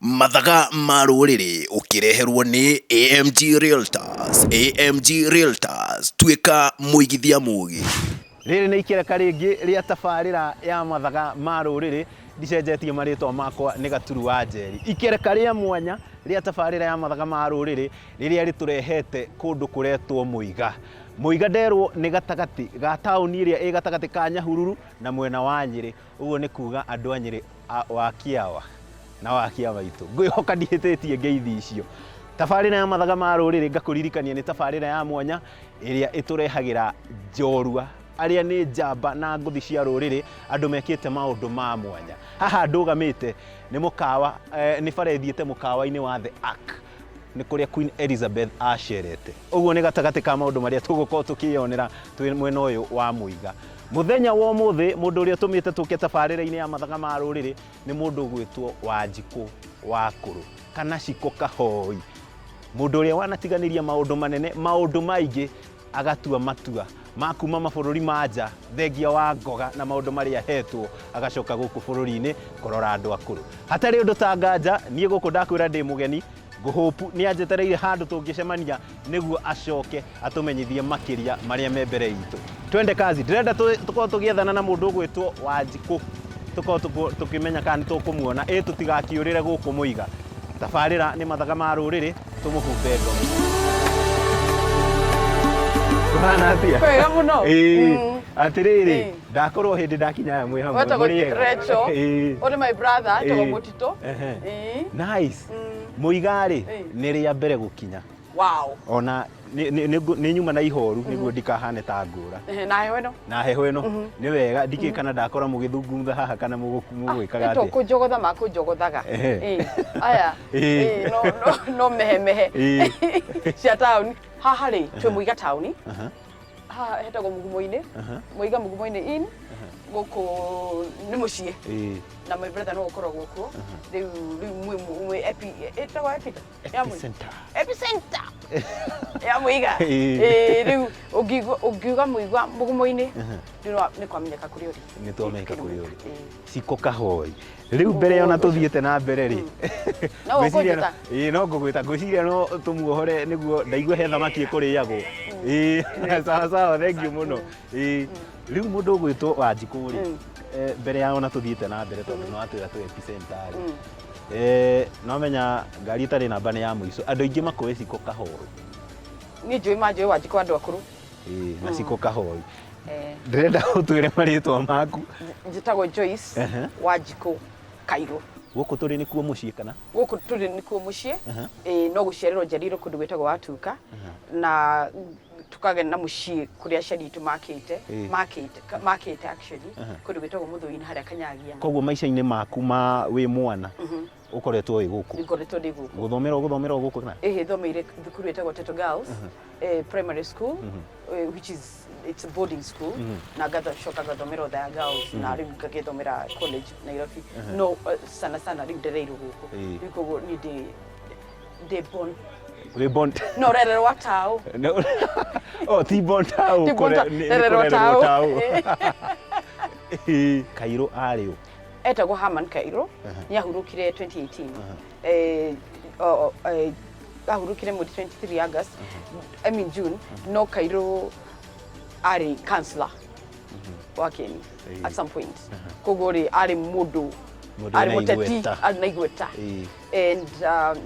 Mathaga ma rũrĩrĩ ũkĩreherwo nĩ AMG Realtors. AMG Realtors, tuĩka mũigithia mũgĩ. Rĩrĩ nĩ ikereka rĩngĩ rĩa tabarĩra ya mathaga ma rũrĩrĩ, ndicenjetie marĩtwa makwa nĩ Gaturu wa Njeri. Ikereka rĩa mwanya rĩa tabarĩra ya mathaga ma rũrĩrĩ rĩrĩa rĩtũrehete kũndũ kũretwo Mũiga. Mũiga nderwo nĩ gatagatĩ ga taũni ĩrĩa ĩ gatagatĩ ka Nyahururu na mwena wa Nyĩrĩ. Ũguo nĩ kuga andũ a Nyĩrĩ wa Kĩawa na wa Kĩamaitũ. Ngwĩhoka ndihĩtĩtie ngeithi icio. Tabarĩra ya mathaga ma rũrĩrĩ ngakũririkania nĩ tabarĩra ya mwanya ĩrĩa ĩtũrehagĩra njorua arĩa nĩ njamba na ngũthi cia rũrĩrĩ, andũ mekĩte maũndũ ma mwanya. Haha ndũgamĩte nĩ mũkawa, nĩ bara ĩthiĩte mũkawa-inĩ wa The Ark. Nĩ kũrĩa Queen Elizabeth acerete. Ũguo nĩ gatagatĩ ka maũndũ marĩa tũgũkorwo tũkĩyonera twĩ mwena ũyũ wa Mũiga. Mũthenya wa ũmũthĩ mũndũ ũrĩa ũtũmĩte tũke tabarĩra-inĩ ya mathaga ma rũrĩrĩ nĩ mũndũ ũgwĩtwo Wanjikũ Wakũrũ kana Cikũ Kahoi. Mũndũ ũrĩa wanatiganĩria maũndũ manene, maũndũ maingĩ agatua matua ma kuma mabũrũri ma nja thengia wa ngoga na maũndũ marĩa ahetwo agacoka gũkũ bũrũri-inĩ kũrora andũ akũrũ. Hatarĩ ũndũ ta nganja, niĩ gũkũ ndakwĩra ndĩ mũgeni, ngũhũpu nĩ anjetereire handũ tũngĩcemania nĩguo acoke atũmenyithie makĩria marĩa me mbere itũ. Twende kazi, ndĩrenda tũkorwo tũgĩethana na mũndũ ũgwĩtwo Wanjikũ, tũkorwo tũkĩmenya kana nĩ tũkũmuona, ĩ tũtigakĩũrĩre gũkũ Mũiga. Tabarĩra nĩ mathaga ma rũrĩrĩ, tũmũhumbe ngoma. Kũhana atĩa? Wega mũno. Ĩĩ. Atĩrĩrĩ, ndakorwo hĩndĩ ndakinya aya mwĩ hamwe. Wetagwo Mũrĩ ega? Rachel. Ĩĩ. Ũyũ nĩ my brother, etagwo Ĩĩ. Mũtitũ. Ehe. Ĩĩ. Nice. Mũiga-rĩ, nĩ rĩa mbere gũkinya. Wow. Ona nĩ nyuma na ihoru nĩguo ndikahane ta ngũra. Ehe, na heho ĩno. Na heho ĩno nĩ wega ndikĩ kana ndakora mũgĩthungumtha haha kana mũgwĩkaga Ĩto atĩa. kũnjogotha makũnjogothaga. Ehe. Ĩĩ. Aya. Ĩĩ. Ĩĩ, no no no mehemehe. Ĩĩ. Cia taũni. Haha rĩ, twĩ Mũiga taũni. Aha. Haha hetagwo Mũgumo-inĩ. Aha. Mũiga Mũgumo-inĩ Inn. Gũkũ nĩ mũciĩ. Ĩĩ. Na my brother no ũkoragwo kuo. Rĩu rĩu mwĩ mwĩ epi ĩtagwo epi. Ya Mũiga. Epicenter. Epicenter. Ya Mũiga. Ĩĩ. Ĩĩ, rĩu ũngiuga ũngiuga Mũiga Mũgumo-inĩ rĩu nĩ kwamenyeka kũrĩa ũrĩ. Nĩ twamenyeka kũrĩa ũrĩ. Ĩĩ. Cikũ Kahoi. Rĩu mbere ona tũthiĩte na mbere rĩ. No ngwĩciria ũkũnjĩta? Ĩĩ no ngũgwĩta, ngwĩciria no tũmuohore nĩguo ndaigua he thamaki ĩkũrĩagwo. Ĩĩ, sawa sawa, thengiũ mũno. Ĩĩ, rĩu mũndũ ũgwĩtwo Wanjikũ rĩ, mbere ya ona tũthiĩte na mbere tondũ nĩ watwĩra twĩ epicenter rĩ. No menya ngari ĩtarĩ namba nĩ ya mũico. Andũ aingĩ makũĩ Cikũ Kahoi. Niĩ njũĩ manjũĩ Wanjikũ andũ akũrũ. Ĩĩ, na Cikũ Kahoi. Ndĩrenda ũtwĩre marĩtwa maku. Njĩtagwo Joyce Wanjikũ Kairũ. Gũkũ tũrĩ nĩkuo mũciĩ kana? Gũkũ tũrĩ nĩkuo mũciĩ. Ĩĩ, no gũciarĩrwo njiarĩirwo kũndũ gwĩtagwo Watuka na tukagĩa na mũciĩ kũrĩa aciari aitũ makĩte, makĩte, makĩte actually kũndũ gwĩtagwo Mũthũi-inĩ harĩa Kanyagia. Koguo maica-inĩ maku ma wĩ mwana ũkoretwo wĩ gũkũ? Ngoretwo ndĩ gũkũ. Gũthomera ũgũthomera o gũkũ kana? Ĩhĩ, thomeire thukuru ĩtagwo Teto Girls Primary School, which is it's a boarding school, na ngacoka ngathomera Othaya Girls na rĩu ngagĩthomera college Nairobi. No sana sana rĩu ndereirwo gũkũ. Rĩu koguo niĩ ndĩ ndĩ born Wĩ born no rererwa tao. No. Oh, ti born tao. Ti born tao, nĩ rererwo kũrererwo tao. tao. Ĩĩ. Kairũ arĩ ũ? Etagwo Herman Kairũ, nĩ ahurũkire 2018. Ahurũkire mweri 23 August, I mean June, no Kairũ arĩ councillor wa Kieni at some point. Koguo rĩ arĩ mũndũ Mũndũ arĩ wĩna mũteti igweta. arĩ na igweta. And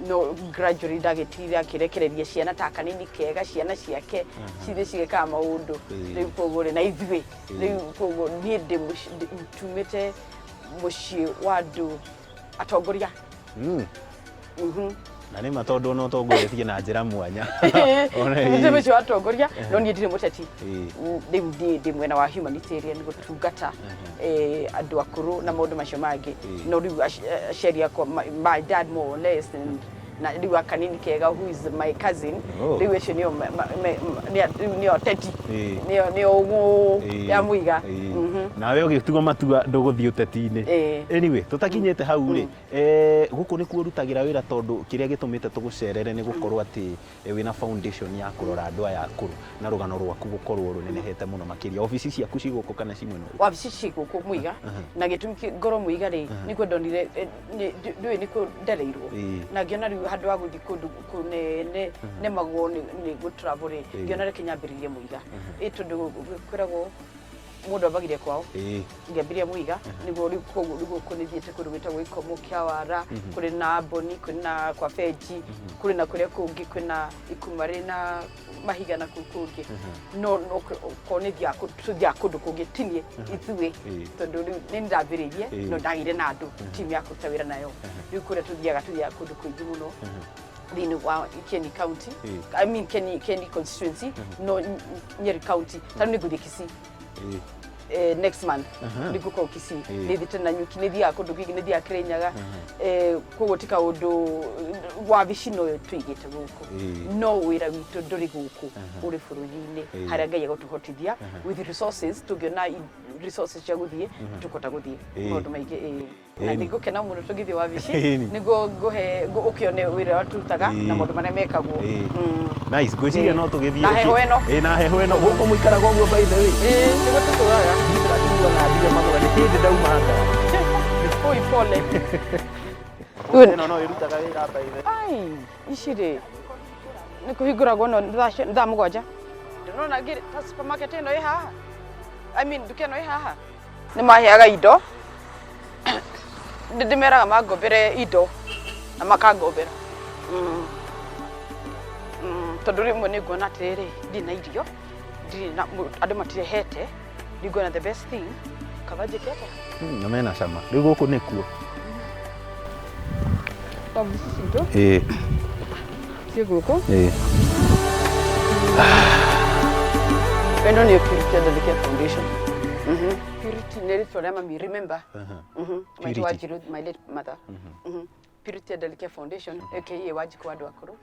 no gradually ndagĩtigire akĩrekereria ciana ta kanini kega ciana ciake cithiĩ cigĩkaga maũndũ. Rĩu koguo rĩ na ithuĩ rĩu koguo niĩ ndĩ tumĩte mũciĩ wa andũ atongoria. Na nĩ ma tondũ ona ũtongoretie na njĩra mwanya. Ona Tumĩte ĩĩ. mũciĩ wa atongoria no niĩ ndirĩ mũteti. Rĩu niĩ ndĩ mwena wa humanitarian gũtungata andũ akũrũ na maũndũ macio mangĩ. No rĩu aciari akwa, my dad more or less and Na rĩu akanini kega who is my cousin. Oh. Rĩu acio nĩo rĩu nĩo teti. Nĩo nĩo ũng'ũ ya Muiga. Nawe ũgĩtua matua ndũgũthiĩ ũteti-inĩ. Anyway, tũtakinyĩte hau rĩ, gũkũ nĩkuo ũrutagĩra wĩra tondũ kĩrĩa gĩtũmĩte tũgũcerere nĩ gũkorwo atĩ wĩna foundation ya kũrora andũ aya akũrũ na rũgano rwaku gũkorwo rũnenehete mũno makĩria. Obici ciaku ci gũkũ kana ci mwena ũrĩkũ? Wabici ci gũkũ Muiga, na gĩtũmi ngorwo Muiga rĩ, nĩkuo ndonire ndũĩ nĩkuo ndereirwo. Na ngĩona rĩu handũ ha gũthiĩ kũndũ kũnene nemagwo nĩ gũ travel rĩ, ngĩona reke nyambĩrĩrie Muiga. Ĩ tondũ kwĩragwo mũndũ ambagĩria kwao. Ngĩambĩrĩria Muiga nĩguo rĩu koguo rĩu gũkũ nĩthiĩte kũndũ gwĩtagwo Gĩkomo Kĩawara, kũrĩ na Mboni, kũrĩ na kwa Benji, kũrĩ na kũrĩa kũngĩ kwĩna Ikumarĩ na Mahiga na kũu kũngĩ. No no korwo nĩ thiaga tũthiaga kũndũ kũngĩ ti niĩ, ithuĩ, tondũ rĩu nĩ niĩ ndambĩrĩirie no ndagĩire na andũ team ya kũruta wĩra nayo. Rĩu kũrĩa tũthiaga tũthiaga kũndũ kũingĩ mũno thĩinĩ wa Kieni County, I mean Kieni constituency, no Nyeri County. Ta rĩu nĩ ngũthiĩ Kisii next month, nĩ ngũkorwo Kisii. Nĩ thiĩte Nanyuki, nĩ thiaga kũndũ kũingĩ, nĩ thiaga Kirinyaga. Koguo ti kaũndũ, wabici noyo tũigĩte gũkũ, no wĩra witũ ndũrĩ gũkũ, ũrĩ bũrũri-inĩ harĩa Ngai egũtũhotithia with resources. Tũngĩona resources cia gũthiĩ, tũkũhota gũthiĩ maũndũ maingĩ. Na nĩ ngũkena mũno tũngĩthiĩ wabici nĩguo ngũhe ũkĩone wĩra ũrĩa tũrutaga na maũndũ marĩa mekagwo. Nice, ngwĩciria no tũgĩthiĩ. Na heho ĩno. Na heho ĩno gũkũ mũikaraga ũguo, by the way? Ĩĩ, nĩguo tũtũraga. Ndĩrakĩigua na ndige magũrũ nĩ hĩndĩ ndauma ngari. Ui, pole. Ĩno no ĩrutaga wĩra, by the way? Ai, ici rĩ nĩ kũhingũragwo no thaa 7. Ndĩrona ngĩrĩ ta supermarket ĩno ĩ haha, I mean nduka ĩno ĩ haha, nĩ maheaga indo. Nĩ ndĩmeraga mangombere indo na makangombera. Tondũ rĩmwe nĩ nguona atĩrĩrĩ, ndirĩ na irio, ndirĩ na andũ matirehete, nĩ nguona the best thing kaba njĩke atĩa. Na mena cama. Rĩu gũkũ nĩkuo? Wabici citũ ciĩ gũkũ. Ĩno nĩyo Purity Elderly Care Foundation. Purity nĩ rĩtwa rĩa mami, remember. Maitũ wa Purity. Njiru, my late mother. Purity Elderly Care Foundation, aka Wanjikũ wa andũ akũrũ.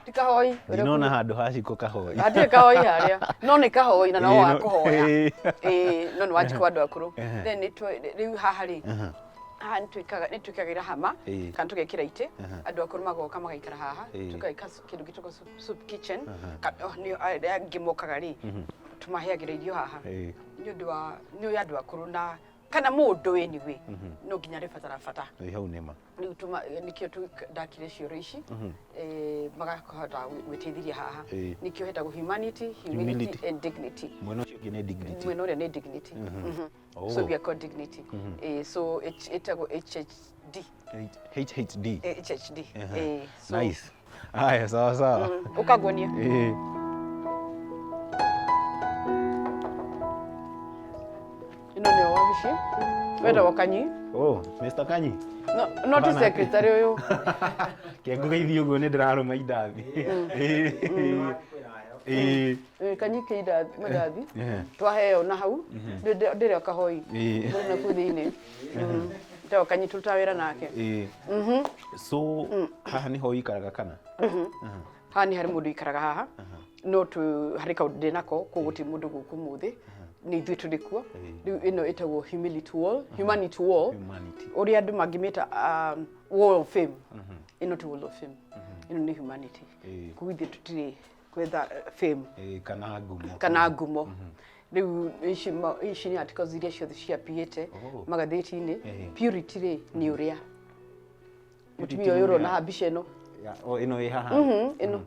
Ti kahoi ũrĩa. Ndinona handũ ha ciko kahoi. Hatirĩ kahoi harĩa, no nĩ kahoi na no wa kũhoya. Ĩĩ, no nĩ Wanjikũ wa andũ akũrũ. Then rĩu haha rĩ, haha nĩ twĩkagĩra hama kana tũgekĩra itĩ, andũ akũrũ magoka magaikara haha. Tũgeka kĩndũ gĩtagwo soup kitchen. Oh, nĩo arĩa angĩ mokaga rĩ, tũmaheagĩra irio haha nĩ ũndũ wa nĩ ũyũ andũ akũrũ na kana mũndũ anyway no nginya arĩbatara bata. Hau nĩma. Rĩu tũma nĩkĩo ndakire cioro ici, makahota gwĩteithĩria haha. Nĩkĩo hetagwo humanity, humility Humility. and dignity. Mwena ũcio ũngĩ nĩ dignity. Mwena ũrĩa nĩ dignity. Oh. So we are called dignity. So ĩtagwo HHD. HHD. HHD. So Nice. Haya, sawa sawa. Ũkanguonia. Ĩno nĩyo wabici, wetagwo Kanyi. Oh, Mr. Kanyi. No, no ti Bana. secretary ũyũ. Kengũgeithia ũguo nĩ ndĩrarũma indathi. Kanyi ke indathi mandathi twaheo na hau ndĩrĩ kahoi ndĩrĩ na kũu thĩinĩ. Etagwo Kanyi, tũrutaga wĩra nake. So haha nĩho ũikaraga kana? Haha nĩ harĩ mũndũ ũikaraga haha, no tu harĩ kaũndũ ndĩ nako, koguo gũtirĩ mũndũ gũkũ ũmũthĩ, nĩ ithuĩ tũrĩ kuo. Rĩu ĩno ĩtagwo humility wall, humanity wall. Humanity. Ũrĩa andũ mangĩmĩta wall of fame, ĩno ti wall of fame, ĩno nĩ humanity. Koguo ithuĩ tũtirĩ gwetha fame Kana ngumo. Kana ngumo. Rĩu ici nĩ articles iria ciothe ciapiĩte magathĩti-inĩ. Purity rĩ, nĩ ũrĩa mũtumia ũyũ ũrona haha mbica ĩno. O ĩno ĩ haha? Ĩno.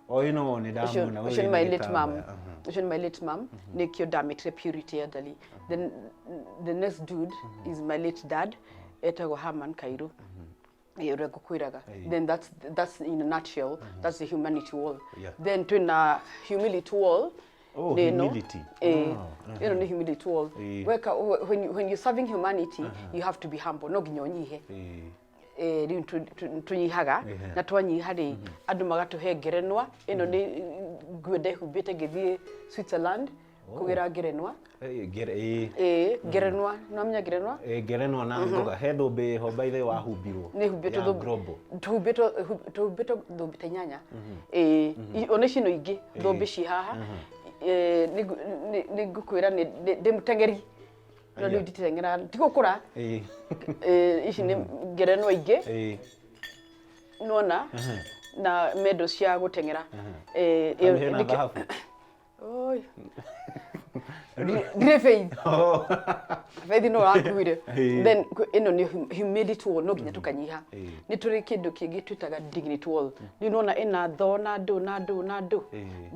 O ĩno nĩ Ũcio ndamuona. Ũcio nĩ my late mom. Ũcio nĩ my late mom, nĩkĩo ndamĩtire Purity Elderly. Then the next dude is my late dad, etagwo Herman Kairu. Ĩ, ũrĩa ngũkwĩraga. Then that's in a nutshell, that's the humanity wall. Then twĩna humility wall. Oh, Nĩ ĩno. Humility. Ĩ, Oh, ĩno nĩ humility wall. Weka when you're serving humanity, you have to be humble, no nginya ũnyihe. Rĩu tũnyihaga na twanyiha rĩ, andũ magatũhe ngerenwa. Ĩno nĩ nguo ndehumbĩte ngĩthiĩ Switzerland. Kũgĩra ngerenwa. Ĩĩ. Ĩĩ, ngerenwa, nĩwamenya ngerenwa? Ĩĩ, ngerenwa na ngoga he thũmbĩ ĩho by the way wahumbirwo. Nĩ humbĩtwo ya thũmbĩ. Global. Tũhumbĩtwo tũhumbĩtwo thũmbĩ ta inyanya. Ĩĩ, ona ici no ingĩ thũmbĩ ci haha. Ĩĩ, nĩ ngũkwĩra ndĩ mũteng'eri. No rĩu nditeng'eraga, ti gũkũra. Ĩĩ, ici nĩ ngerenwa ingĩ. Nĩwona? Na medal cia gũteng'era. Ĩĩ, Hau hena thahabu. Oi. Ndirĩ faith. Faith no ũrakuire. Then ĩno nĩ humidity wall, no nginya tũkanyiha. Nĩ tũrĩ kĩndũ kĩngĩ twĩtaga dignity wall. Rĩu nĩwona ĩna tho na ndũ na ndũ na ndũ.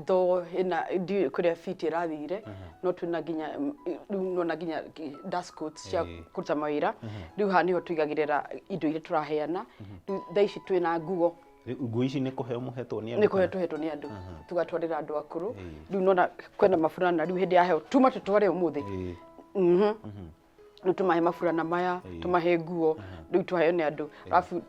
Tho ĩna ndiũĩ kũrĩa feet ĩrathire, no twĩna nginya rĩu nĩwona nginya dust coats cia kũruta mawĩra. Rĩu haha nĩho tũigagĩrĩra indo iria tũraheana. Rĩu thaa ici twĩna nguo. Rĩu nguo ici nĩ kũheo mũhetwo nĩ andũ Nĩ kũheo kana? tũhetwo nĩ andũ, tũgatwarĩra andũ akũrũ. Rĩu nona kwĩna maburana, rĩu hĩndĩ ya heho tuma tũtware ũmũthĩ. Rĩu tũmahe maburana maya, tũmahe nguo, rĩu tũheo nĩ andũ. Arabu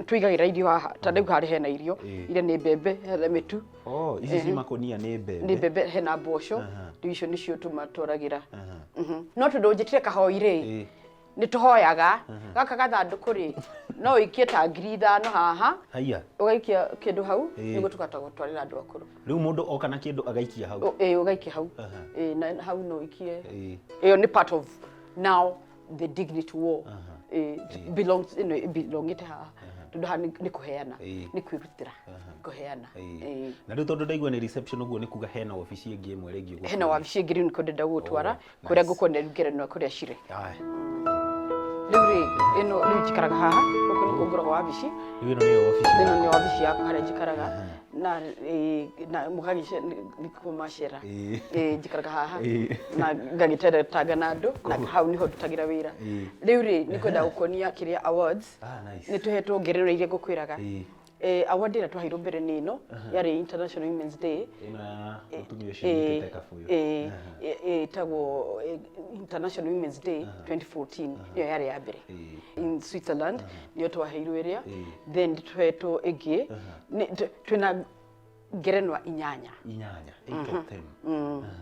tũigagĩrĩra irio haha, ta rĩu harĩa hena irio iria nĩ mbembe, hena mĩtu. Oh, ici ci makũnia nĩ mbembe. Nĩ mbembe, hena mboco, rĩu icio nĩcio tũmatwaragĩra. No tondũ ũnjĩtire kahoi rĩ, Nĩ tũhoyaga. Gaka gathandũkũ rĩ, no ũikie ta 5,000 haha. Haiya. Ũgaikia kĩndũ hau, nĩguo tũkahota gũtwarĩra andũ akũrũ. Rĩu mũndũ oka na kĩndũ agaikia hau? Ĩĩ, ũgaikia hau. Ĩĩ, na hau no ũikie. Ĩyo nĩ part of now the dignity war. Ĩĩ, belongs, ĩno ĩbelongĩte haha. Tondũ haha nĩ kũheana, nĩ kwĩrutĩra kũheana. Ĩĩ. Na rĩu tondũ ndaigua nĩ reception ũguo nĩ kuga hena wabici ĩngĩ ĩmwe rĩngĩ ũgũtwara? Hena wabici ĩngĩ rĩu nĩkuo ndĩrenda gũgũtwara. Nice. Kũrĩa ngũkuonia rĩu ngerenwa kũrĩa cirĩ. Aya. Rĩu rĩ, ĩno rĩu njikaraga haha, gũkũ nĩkuo ngoragwo wabici. Rĩu ĩno nĩyo wabici. Ĩno nĩyo wabici yakwa harĩa njikaraga. Na na mũgagĩce nĩkuo macera. Ĩĩ, njikaraga haha. Na ngagĩteretanga na andũ, na hau nĩho ndutagĩra wĩra. Rĩu rĩ, nĩngwenda gũkuonia kĩrĩa awards. Ah, nice. Nĩ tũhetwo ngerenwa iria ngũkwĩraga. Award ĩrĩa twaheirwo mbere nĩ ĩno, yarĩ International Women's Day. Ĩno ya mũtumia ũcio ũnyitĩte kabũyũ. Ĩtagwo International Women's Day 2014, nĩyo yarĩ ya mbere. In Switzerland, nĩyo twaheirwo ĩrĩa. Then tũhetwo ĩngĩ, twĩna ngerenwa inyanya. Inyanya, eight of them.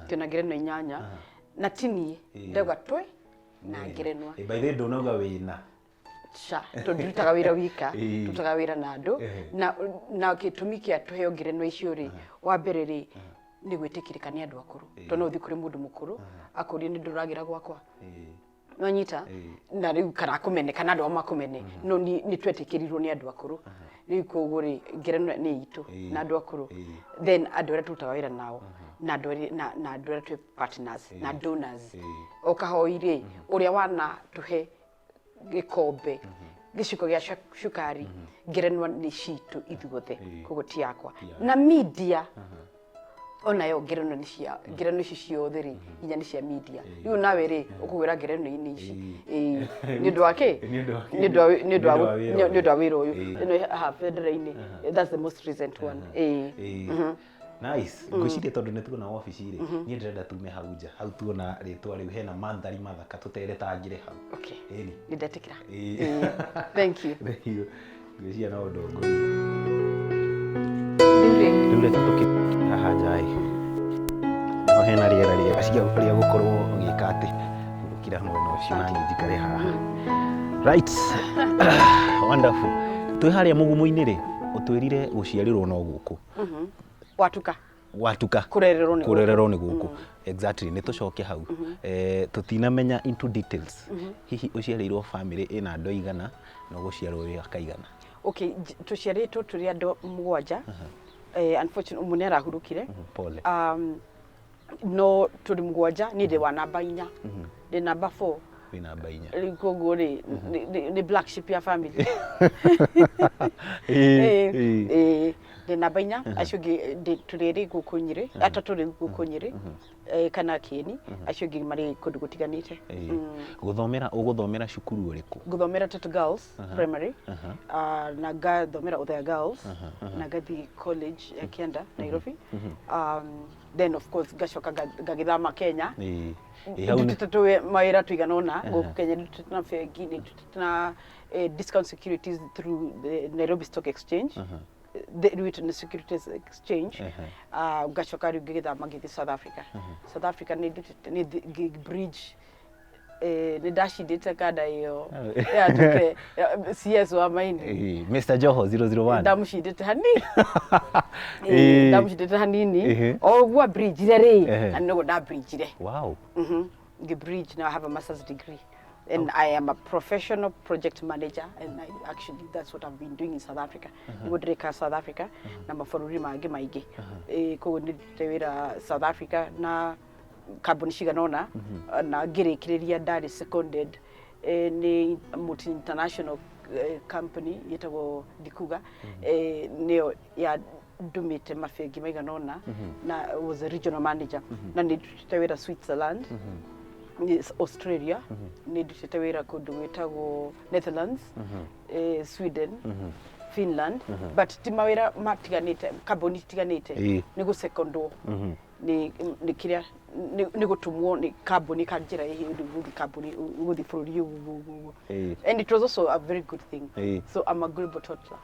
Twĩna ngerenwa inyanya. Na ti niĩ, ndauga twĩ na ngerenwa. By the way ndũnauga wĩna. Ca, tondũ ndirutaga wĩra wika, ndutaga wĩra na andũ. Na gĩtũmi kĩa tũheo ngerenwa icio rĩ, wa mbere rĩ, nĩ gwĩtĩkĩrĩka nĩ andũ akũrũ. Tondũ no ũthiĩ kũrĩ mũndũ mũkũrũ, akũrie nĩ ndũragĩra gwakwa. Nĩwanyita? Na rĩu kana akũmene, kana andũ ao makũmene. No nĩ twetĩkĩrirwo nĩ andũ akũrũ. Rĩu koguo rĩ, ngerenwa nĩ itũ na andũ akũrũ. Then andũ arĩa tũrutaga wĩra nao, na andũ arĩa, na andũ arĩa twĩ partners, na donors. O kahoi rĩ, ũrĩa wanatũhe gĩkombe, gĩciko gĩa cukari, ngerenwa nĩ citũ ithuothe, koguo ti yakwa. Na media onayo ngerenwa nĩ cia, ngerenwa ici ciothe rĩ, nginya nĩ cia media. Rĩu nawe rĩ, ũkũgwĩra ngerenwa-inĩ ici. Ĩĩ. Nĩ ũndũ wa kĩ? Nĩ ũndũ wa kĩ? Nĩ ũndũ wa nĩ ũndũ wa Nĩ ũndũ wa wĩra nĩ ũndũ wa wĩra ũyũ. ũyũ. Ĩno haha bendera-inĩ, that's the most recent one. Ĩĩ. Nice. Ngwĩciria tondũ nĩ tuona wabici rĩ, niĩ ndĩrenda tume hau nja, hau tuona rĩtwa rĩu hena mandhari mathaka tũteretangĩre hau. Okay. Ĩni. Nĩ ndetĩkĩra. Ĩĩ. Ĩĩ. Thank you. Thank you. Ngwĩciria no ũndongorie. Rĩu rĩ. Rĩu reke tũkĩ haha nja ĩ. Nĩho hena rĩera rĩega cia rĩa gũkorwo ũgĩka atĩ gũkira mwena ũcio na niĩ njikare haha. Right. Wonderful. Twĩ harĩa mũgumo-inĩ rĩ, ũtwĩrire gũciarĩrwo no gũkũ. Watuka. Watuka. Kũrererwo nĩ gũkũ. Kũrererwo nĩ gũkũ. Exactly, nĩ tũcoke hau. Tũtinamenya into details. Hihi ũciarĩirwo family ĩna andũ aigana na ũgũciarwo wĩ wa kaigana? Okay, tũciarĩtwo tũrĩ andũ mũgwanja. Unfortunately, ũmwe nĩ arahurũkire. Pole. No tũrĩ mũgwanja, niĩ ndĩ wa namba inya. Ndĩ namba 4. Wĩ namba inya. Rĩu koguo rĩ, nĩ black sheep ya family. Ĩĩ, ndĩ namba inya, acio angĩ tũrĩ erĩ gũkũ Nyĩrĩ, atatũ rĩu gũkũ Nyĩrĩ, kana Kieni, acio angĩ marĩ kũndũ gũtiganĩte. Gũthomera, ũgũthomera cukuru ũrĩkũ? Ngũthomera Tatu Girls Primary, na ngathomera Othaya Girls, na ngathiĩ college ya Kianda, Nairobi. Then of course ngacoka ngagĩthama Kenya. Ĩĩ, hau nĩ- Ndutĩte mawĩra tũigana ũna gũkũ Kenya, ndutĩte na bengi, nĩ ndutĩte na discount securities through the Nairobi Stock Exchange. Rĩu nĩ Securities Exchange. Ah, ngacoka rĩu ngĩgĩthama ngĩthiĩ South Africa. South Africa nĩ ndutĩte nĩ bridge, nĩ ndacindĩte kanda ĩyo yatuke CS wa maini. Mr. Joho 001. Ndamucindĩte hanini. Ndamucindĩte hanini. O ũguo bridge rĩ, na nĩguo ndabridgire. Ngĩ bridge. Now I have a master's degree and I am a professional project manager, and I actually, that's what I've been doing in South Africa. Nĩguo ndĩreka South Africa na mabũrũri mangĩ maingĩ. Koguo nĩ ndutĩte wĩra South Africa na kambuni cigana ũna, na ngĩrĩkĩrĩria ndarĩ seconded nĩ multi international company ĩtagwo Ndikuga, nĩyo ya ndumĩte mabengi maigana ũna, na was a regional manager. Na nĩ ndutĩte wĩra Switzerland, nĩ Australia, nĩ ndutĩte wĩra kũndũ gwĩtagwo Netherlands, Sweden, Finland, but ti mawĩra matiganĩte, kambuni itiganĩte. Nĩ gũsekondwo, nĩ kĩrĩa nĩ gũtũmwo nĩ kambuni ka njĩra ĩhĩ gũthiĩ kambuni gũthiĩ bũrũri ũguo ũguo. And it was also a very good thing. So I'm a global toddler.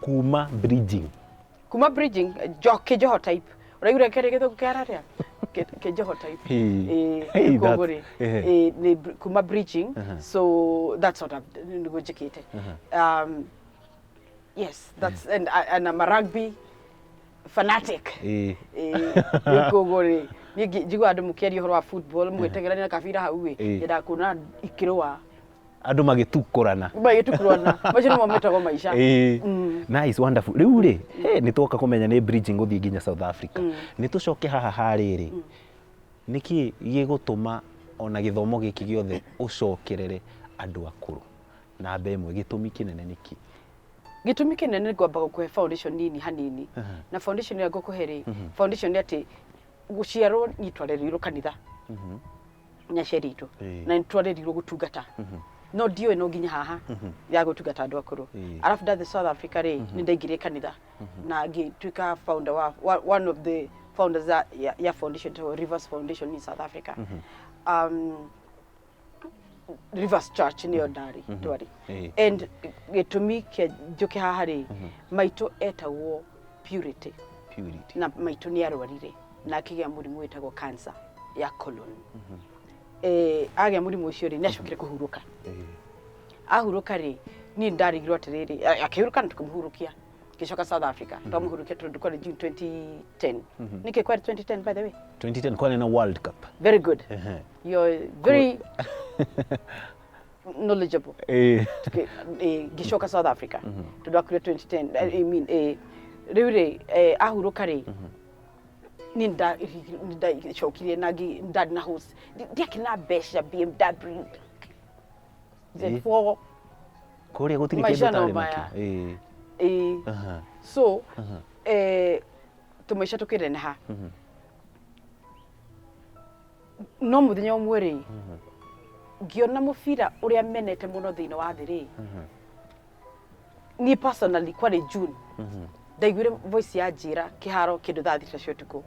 Kuma bridging. Kuma bridging, kĩnjoho type, ũraigua kĩrĩ gĩthũngũ kĩararia kĩnjoho type. Hey, koguo rĩ, nĩ kuma bridging, so that's what I've nĩguo njĩkĩte. Yes, that's and I'm a rugby fanatic. Rĩu koguo rĩ, niĩ njiguaga andũ mũkĩaria ũhoro wa football, mũgĩtegerania na kabira hau ĩ, nyendaga kuona ikĩrũa. Andũ magĩtukũrana. Magĩtukurana, macio nĩmo metagwo maica. Nice, wonderful. Rĩu rĩ, nĩ twoka kũmenya nĩ bridging gũthiĩ nginya South Africa. Nĩ tũcoke haha harĩrĩ, nĩkĩ gĩgũtũma ona gĩthomo gĩkĩ gĩothe ũcokerere andũ akũrũ namba ĩmwe? Gĩtũmi kĩnene nĩkĩ? Gĩtũmi kĩnene nĩ ngwamba gũkũhe foundation nini hanini, na foundation ĩrĩa ngũkũhe rĩ, foundation nĩ atĩ gũciarwo niĩ twarereirwo kanitha nĩ aciari aitũ, na nĩ twarereirwo gũtungata, no ndiũĩ no nginya haha ya gũtungata andũ akũrũ. Arabu ndathiĩ South Africa rĩ, nĩ ndaingĩrire kanitha na ngĩtuĩka founder wa one of the founders ya foundation ĩtagwo Rivers Foundation in South Africa. Rivers Church nĩyo ndarĩ twarĩ. And gĩtũmi kĩa njũke haha rĩ, maitũ etagwo Purity. Purity. Na maitũ nĩ arwarire na akĩgĩa mũrimũ wĩtagwo cancer ya colon. Agĩa mũrimũ ũcio rĩ, nĩ acokire kũhurũka. Ahurũka rĩ, niĩ ndarigirwo atĩrĩrĩ, akĩhurũka na tũkĩmũhurũkia, ngĩcoka South Africa, twamũhurũkia tondũ kwarĩ June 2010. Nĩkĩ kwarĩ 2010, by the way? 2010 kwarĩ na World Cup. Very good. You're very knowledgeable. Ngĩcoka South Africa tondũ akuire 2010, I mean, rĩu rĩ, ahurũka rĩ, niĩ ndacokire na ndarĩ na host, ndiakĩrĩ na mbeca, BMW Z4. Kũrĩa gũtirĩ Maica kĩndũ no ũtarĩ maya. nakĩo. So tũmaica tũkĩneneha, no mũthenya ũmwe rĩ, ngĩona mũbira ũrĩa menete mũno thĩinĩ wa thĩ rĩ, niĩ personally, kwarĩ June, ndaiguire voice ya njĩra kĩharo kĩndũ thaa 3 cia ũtukũ,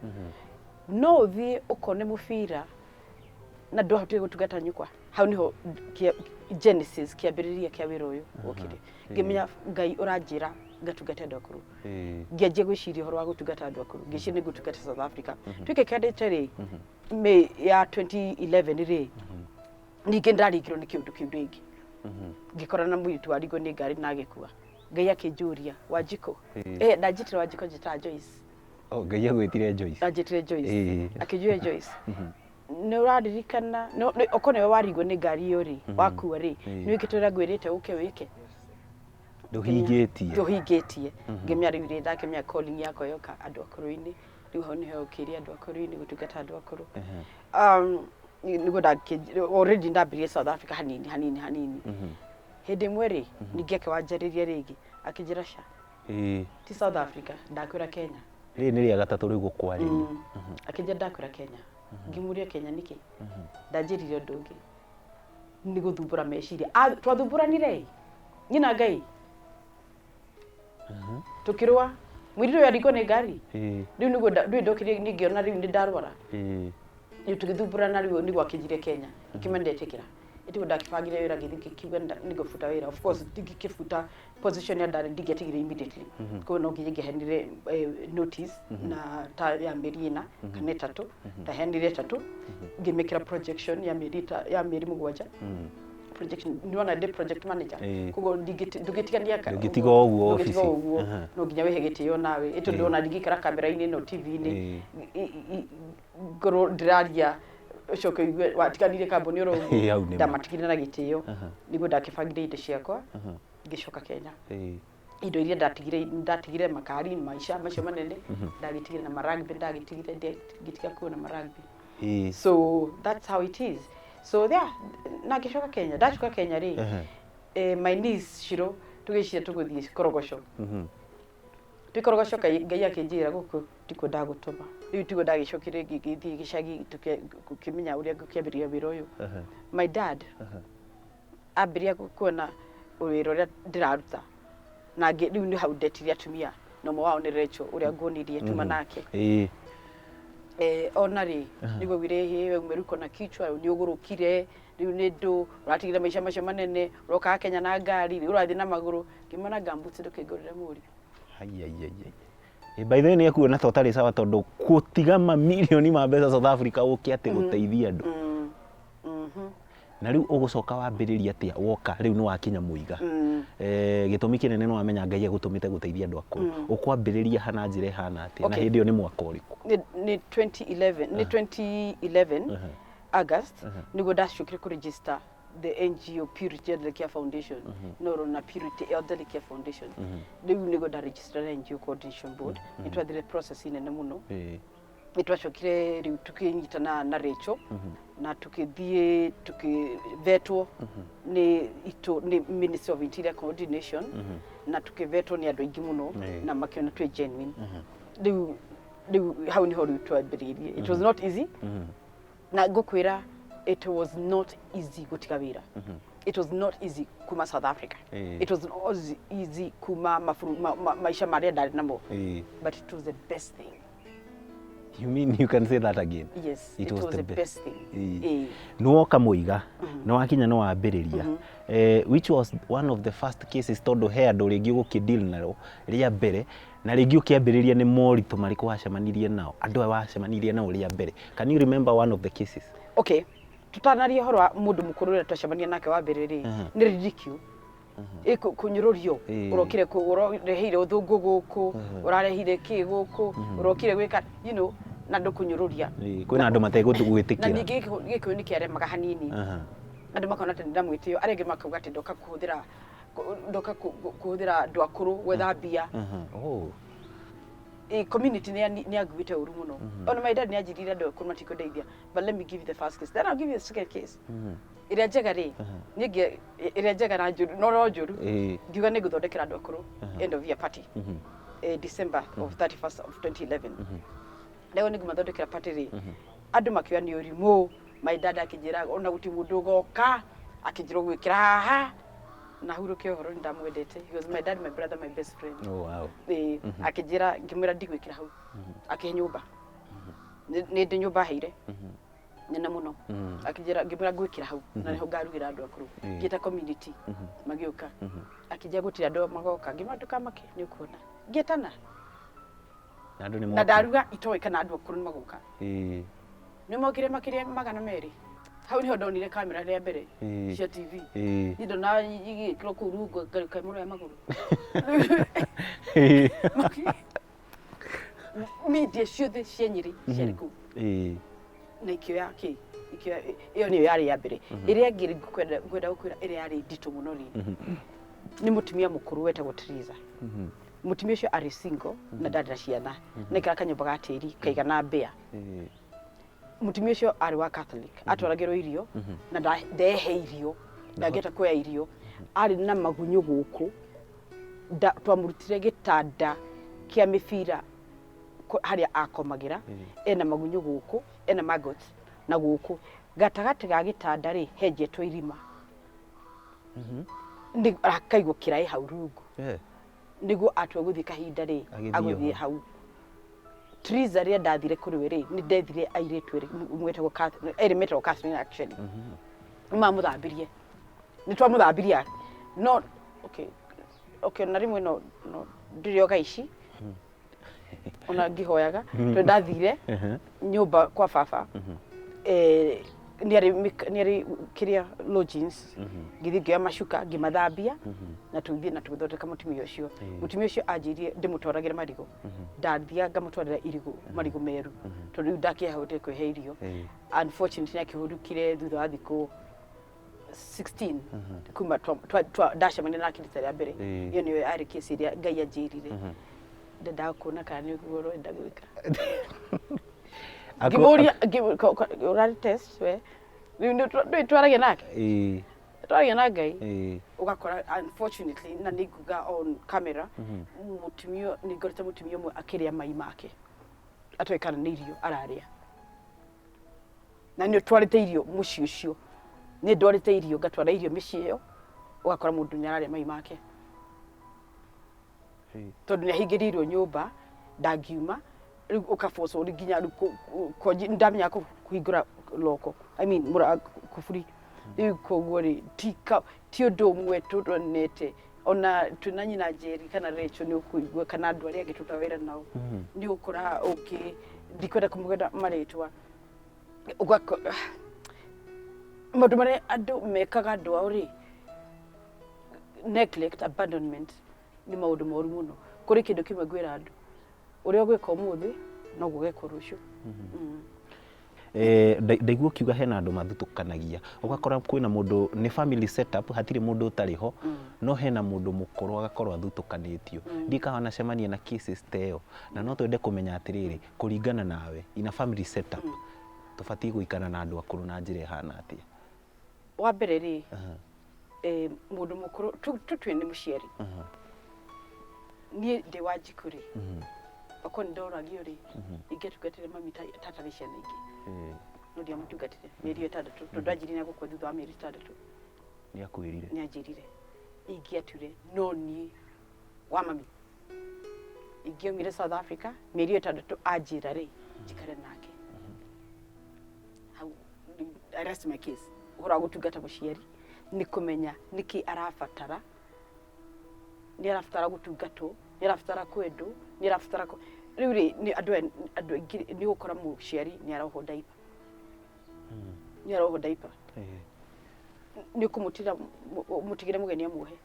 no ũthiĩ ũkone mũbira na ndwahotire gũtungata nyũkwa. Hau niho genesis, kĩambĩrĩria kĩa wĩra ũyũ wokire. Ngĩmenya Ngai ũranjĩra ngatungate andũ akũrũ. Ngĩanjia gwĩciria ũhoro wa gũtungata andũ akũrũ, ngĩciria nĩ ngũtungata South Africa. Tuĩke kĩandĩte rĩ, May ya 2011 rĩ, ningĩ ndarigirwo nĩ kĩũndũ kĩu rĩngĩ, ngĩkora na mũirĩtu warigwo nĩ ngari na agĩkua. Ngai akĩnjũria, Wanjikũ, ndanjĩtire Wanjikũ, njĩtaga Joyce. Oh, Ngai agwĩtire Joyce. Anjĩtire Joyce. Akĩnjũria, Joyce, nĩ ũraririkana okorwo nĩwe warigwo nĩ ngari ĩyo rĩ, wakua rĩ, nĩ wĩkĩte ũrĩa ngwĩrĩte ũke wĩke? Ndũhingĩtie. Ndũhingĩtie. Ngĩmenya rĩu rĩ, ndakĩmenya calling yakwa yoka andũ akũrũ-inĩ. Rĩu hau nĩho yokĩire, andũ akũrũ-inĩ, gũtungata andũ akũrũ. Nĩguo already ndambĩrĩrie South Africa hanini hanini hanini. Hĩndĩ ĩmwe rĩ, ningĩ akĩwanjarĩria rĩngĩ, akĩnjĩra ca, ti South Africa, ndakwĩra Kenya. Rĩrĩ nĩ rĩa gatatũ rĩu gũkwarĩria. Akĩnjĩra ndakwĩra Kenya. Ngĩmũria Kenya nĩkĩ? Ndanjĩrire ũndũ ũngĩ, nĩ gũthumbũra meciria. Ah, twathumbũranire niĩ na Ngai, tũkĩrũa, mũirĩtu ũyũ aringwo nĩ ngari. Rĩu nĩguo rĩu ndokire niĩ ngĩona rĩu nĩ ndarwara. Rĩu tũgĩthumbũrana, rĩu nĩguo akĩnjire Kenya, ngĩmenya ndetĩkĩra. Ĩtiguo ndakĩbangire wĩra, ngĩthiĩ ngĩkiuga nĩngũbuta wĩra. Of course ndingĩkĩbuta position ya ndarĩ, ndingĩatigire immediately, koguo no nginya ingĩaheanire notice na ta ya mĩeri 4 kana 3. Ndaheanire 3, ngĩmĩkĩra projection ya mĩeri ya mĩeri 7. Projection, nĩwona ndĩ project manager. Koguo ndũngĩtigania Ndũngĩtiga o ũguo ndũngĩtiga obici. o ũguo. No nginya wĩhe gĩtĩo nawe, ĩ tondũ ona ndingĩikara kamera-inĩ ĩno, TV-inĩ, ngorwo ndĩraria, ũcoke ũigue watiganire kambuni oro Ĩĩ, hau ũguo. nĩ ma. Ndamatigire na gĩtĩo, nĩguo ndakĩbangire indo ciakwa, ngĩcoka Kenya. Indo iria ndatigire, ndatigire makari, maica macio manene ndagĩtigire, na marugby ndagĩtigire, ngĩtiga kuona marugby. So that's how it is. So yeah, na ngĩcoka Kenya. Ndacoka Kenya rĩ, my niece Shiro, tũgĩciria tũgũthiĩ Korogoco. Twĩ Korogoco, Ngai akĩnjĩra gũkũ tikuo ndagũtũma. Rĩu tiguo ndagĩcokire ngĩthiĩ gĩcagi gũkĩmenya ũrĩa ngũkĩambĩrĩria wĩra ũyũ. My dad ambĩrĩria kuona wĩra ũrĩa ndĩraruta na rĩu nĩ hau ndetire atumia, na ũmwe wao nĩ Rachel ũrĩa nguonirie tuma nake. Ona rĩ, nĩguo wire hĩ we umeruko na kichwa, rĩu nĩ ũgũrũkire, rĩu nĩ ndũ ũratigire maica macio manene, ũrokaga Kenya na ngari, rĩu ũrathiĩ na magũrũ. Ngĩmona gumboots, ndũkĩngũrĩre mũriũ. Ai, ai, ai, ai. By the way, nĩ ekuona ta ũtarĩ sawa, tondũ gũtiga mamirioni ma mbeca South Africa ũke atĩ gũteithia andũ. Na rĩu ũgũcoka wambĩrĩria atĩa woka? Rĩu nĩ wakinya mũiga. Gĩtũmi kĩnene nĩ wamenya Ngai agũtũmĩte gũteithia andũ akũrũ. Ũkwambĩrĩria hana njĩra ĩhana atĩa? Na hĩndĩ ĩyo nĩ mwaka ũrĩkũ? Nĩ 2011, nĩ 2011 August nĩguo ndacokire kũ register the NGO Purity Elderly Care Foundation, no na Purity Elderly Care Foundation. Rĩu nĩguo ndaregister na NGO Coordination Board. Nĩ twathire process nene mũno. Nĩ twacokire rĩu tũkĩnyitana na Rachel na tũkĩthiĩ tũkĩvetwo nĩ itũ nĩ Ministry of Interior Coordination, na tũkĩvetwo nĩ andũ aingĩ mũno na makĩona twĩ genuine. Rĩu hau niho rĩu twambĩrĩirie. It was not easy, na ngũkwĩra it was not easy gũtiga wĩra. It was not easy kuma South Africa. It was not easy kuma maica marĩa ndarĩ namo, but it was the best thing. You mean you can say that again? Yes. It It was was the the best. best thing. Ĩĩ. Nĩwoka mũiga, nĩwakinya, nĩwambĩrĩria, which was one of the first cases, tondũ he andũ rĩngĩ ũgũkĩ deal nao rĩa mbere, na rĩngĩ ũkĩambĩrĩria nĩ moritũ marĩkũ wacemanirie nao, andũ aya wacemanirie nao rĩa mbere? Can you remember one of the cases? Okay, tutanaria ũhoro wa mũndũ mũkũrũ ũrĩa twacemania nake wa mbere rĩ, nĩ ridicule, kũnyũrũrio. Ũrokire ũreheire ũthũngũ gũkũ, ũrarehire kĩ gũkũ, ũrokire gwĩka na andũ kũnyũrũria. Kwĩna andũ Na mategũgwĩtĩkĩra. Ningĩ gĩkũyũ nĩ kĩaremaga hanini. Andũ makona atĩ ndamwĩtĩo, arĩa angĩ makauga atĩ ndoka kũhũthĩra, ndoka kũhũthĩra andũ akũrũ gwetha mbia. Oh. Community nĩ yanguĩte ũru mũno. Ona my dad nĩ anjĩrire andũ akũrũ matikũndeithia. But let me give you the first case, then I'll give you the second case. Ĩrĩa njega rĩ, niĩ ĩrĩa njega na njũru, no no njũru. Ngiuga nĩ ngũthondekera andũ akũrũ end of year party, December of 31st of 2011. Rĩu nĩ ngũmathondekera party rĩ, andũ makiuga nĩ ũrimũ. My dad akĩnjĩra ona gũtirĩ mũndũ ũgoka, akĩnjĩra ũgwĩkĩra haha na hurũke ũhoro. Nĩ ndamwendete. He was my dad, my brother, my best friend. Oh, wow. Akĩnjĩra, ngĩmwĩra ndigwĩkĩra hau, akĩhe nyũmba. Nĩ ndĩ nyũmba aheire nene mũno. Akĩnjĩra, ngĩmwĩra ngwĩkĩra hau na nĩho ngarugĩra andũ akũrũ. Ngĩta community magĩũka. Akĩnjĩra gũtirĩ andũ magoka. Ngĩmwĩra ndũkamake, nĩ ũkuona. Ngĩtana Na andũ nĩ na mokire. Ndaruga itoĩ kana andũ akũrũ nĩ magoka. Nĩ mokire makĩria 200. Hau niho ndonire kamera rĩa mbere cia TV. Niĩ ndona igĩkĩrwo kũu rungu kamũro ya magũrũ. Media ciothe cia Nyĩrĩ ciarĩ kũu na ikĩoya kĩ, ikĩoya. Ĩyo nĩyo yarĩ ya mbere. Ĩrĩa ĩngĩ ngwenda gũkwĩra, ĩrĩa yarĩ nditũ mũno rĩ, nĩ mũtumia mũkũrũ wetagwo Teresa. Mũtumia ũcio arĩ single na ndarĩ na ciana, na aikara kanyũmba ga tĩri kaigana mbĩa. Mũtumia ũcio arĩ wa Catholic, atwaragĩrwo irio na ndehe irio, ndangĩhota kuoya irio, arĩ na magunyũ gũkũ. Twamũrutire gĩtanda kĩa mĩbira harĩa akomagĩra, ena magunyũ gũkũ, ena maggots na gũkũ gatagatĩ ga gĩtanda rĩ, henjetwo irima nĩ akaigwo kĩraĩ hau rungu nĩguo atua gũthiĩ kahinda rĩ, Agĩthiĩ agũthiĩ ho. Hau. Teresa rĩrĩa ndathire kũrĩ we rĩ, nĩ ndethire airĩtu erĩ, ũmwe wetagwo erĩ metagwo Catherine actually. Nĩ mamũthambirie, nĩ twamũthambirie, no okay, na rĩmwe no ndĩrĩ o ici ona ngĩhoyaga, tondũ ndathire nyũmba kwa baba, nĩ arĩ kĩrĩa lodgings, ngĩthiĩ ngĩoya macuka, ngĩmathambia na tũgĩthiĩ na tũgĩthondeka mũtumia ũcio. Mũtumia ũcio anjĩrire ndĩmũtwaragĩre marigũ. Ndathiaga ngamũtwarĩra irigũ, marigũ meru, tondũ rĩu ndakĩahotire kwĩhe irio. Unfortunately, nĩ akĩhurũkire thutha wa thikũ 16 kuma ndacemania nake rita rĩa mbere. Ĩyo nĩyo yarĩ kesi ĩrĩa Ngai anjĩrire ndendaga kuona kana nĩ ũguo ũrenda gwĩka. Ngĩmũria ũrarĩ test we rĩu nĩ twaragia nake, twaragia na Ngai. Ũgakora unfortunately, na nĩ nguga on camera, mũtumia, nĩ ngorete mũtumia ũmwe akĩrĩa mai make atoĩ kana nĩ irio ararĩa, na nĩ ũtwarĩte irio mũciĩ ũcio. Nĩ ndwarĩte irio, ngatwara irio mĩciĩ ĩyo, ũgakora mũndũ nĩ ararĩa mai make tondũ nĩ ahingĩrĩirwo nyũmba, ndangiuma. Rĩu ũkabocwo rĩu nginya rĩu ndamenya kũhingũra loko, I mean kuburi. Rĩu koguo rĩ, ti ũndũ ũmwe tũronete ona twĩna nyina Njeri kana Rachel, nĩ ũkũigua kana andũ arĩa angĩ tũrutaga wĩra nao, nĩ ũgũkora ũngĩ, ndikwenda kũmũgweta marĩtwa, maũndũ marĩa andũ mekaga andũ ao rĩ, neglect, abandonment, nĩ maũndũ moru mũno. Kũrĩ kĩndũ kĩmwe ngwĩra andũ, ũrĩa ũgwĩka ũmũthĩ noguo ũgekwo rũciũ. Ndaigua ũkiuga hena andũ mathutũkanagia, ũgakora kwĩna mũndũ nĩ family setup, hatirĩ mũndũ ũtarĩ ho, no hena mũndũ mũkũrũ agakorwo athutũkanĩtio. Ndiũĩ kana wanacemania na cases ta ĩyo, na no twende kũmenya atĩrĩrĩ, kũringana nawe, in a family setup, tũbatiĩ gũikara na andũ akũrũ na njĩra ĩhana atĩa? Wa mbere rĩ, mũndũ mũkũrũ tũtue nĩ mũciari. Niĩ ndĩ wa njikũ rĩ, okorwo nĩ ndoragio rĩ, ingĩatungatĩre mami tatarĩ ciana ingĩ, no ndiamũtungatĩre mĩeri 6, tondũ anjĩrire nĩ agũkua thutha wa mĩeri 6. Nĩ akwĩrire? Nĩ anjĩrire. Ingĩature no niĩ wa mami ingĩaumire South Africa mĩeri 6 anjĩra rĩ, njikare nake hau. I rest my case. Ũhoro wa gũtungata mũciari nĩ kũmenya nĩkĩ arabatara. Nĩ arabatara gũtungatwo, nĩ arabatara kwendwo, nĩ arabatara rĩu rĩ, nĩ andũ aya, andũ aingĩ nĩ ũgũkora mũciari nĩ arohwo diaper, nĩ arohwo diaper, nĩ ũkũmũtira mũtigĩre mũgeni amuohe?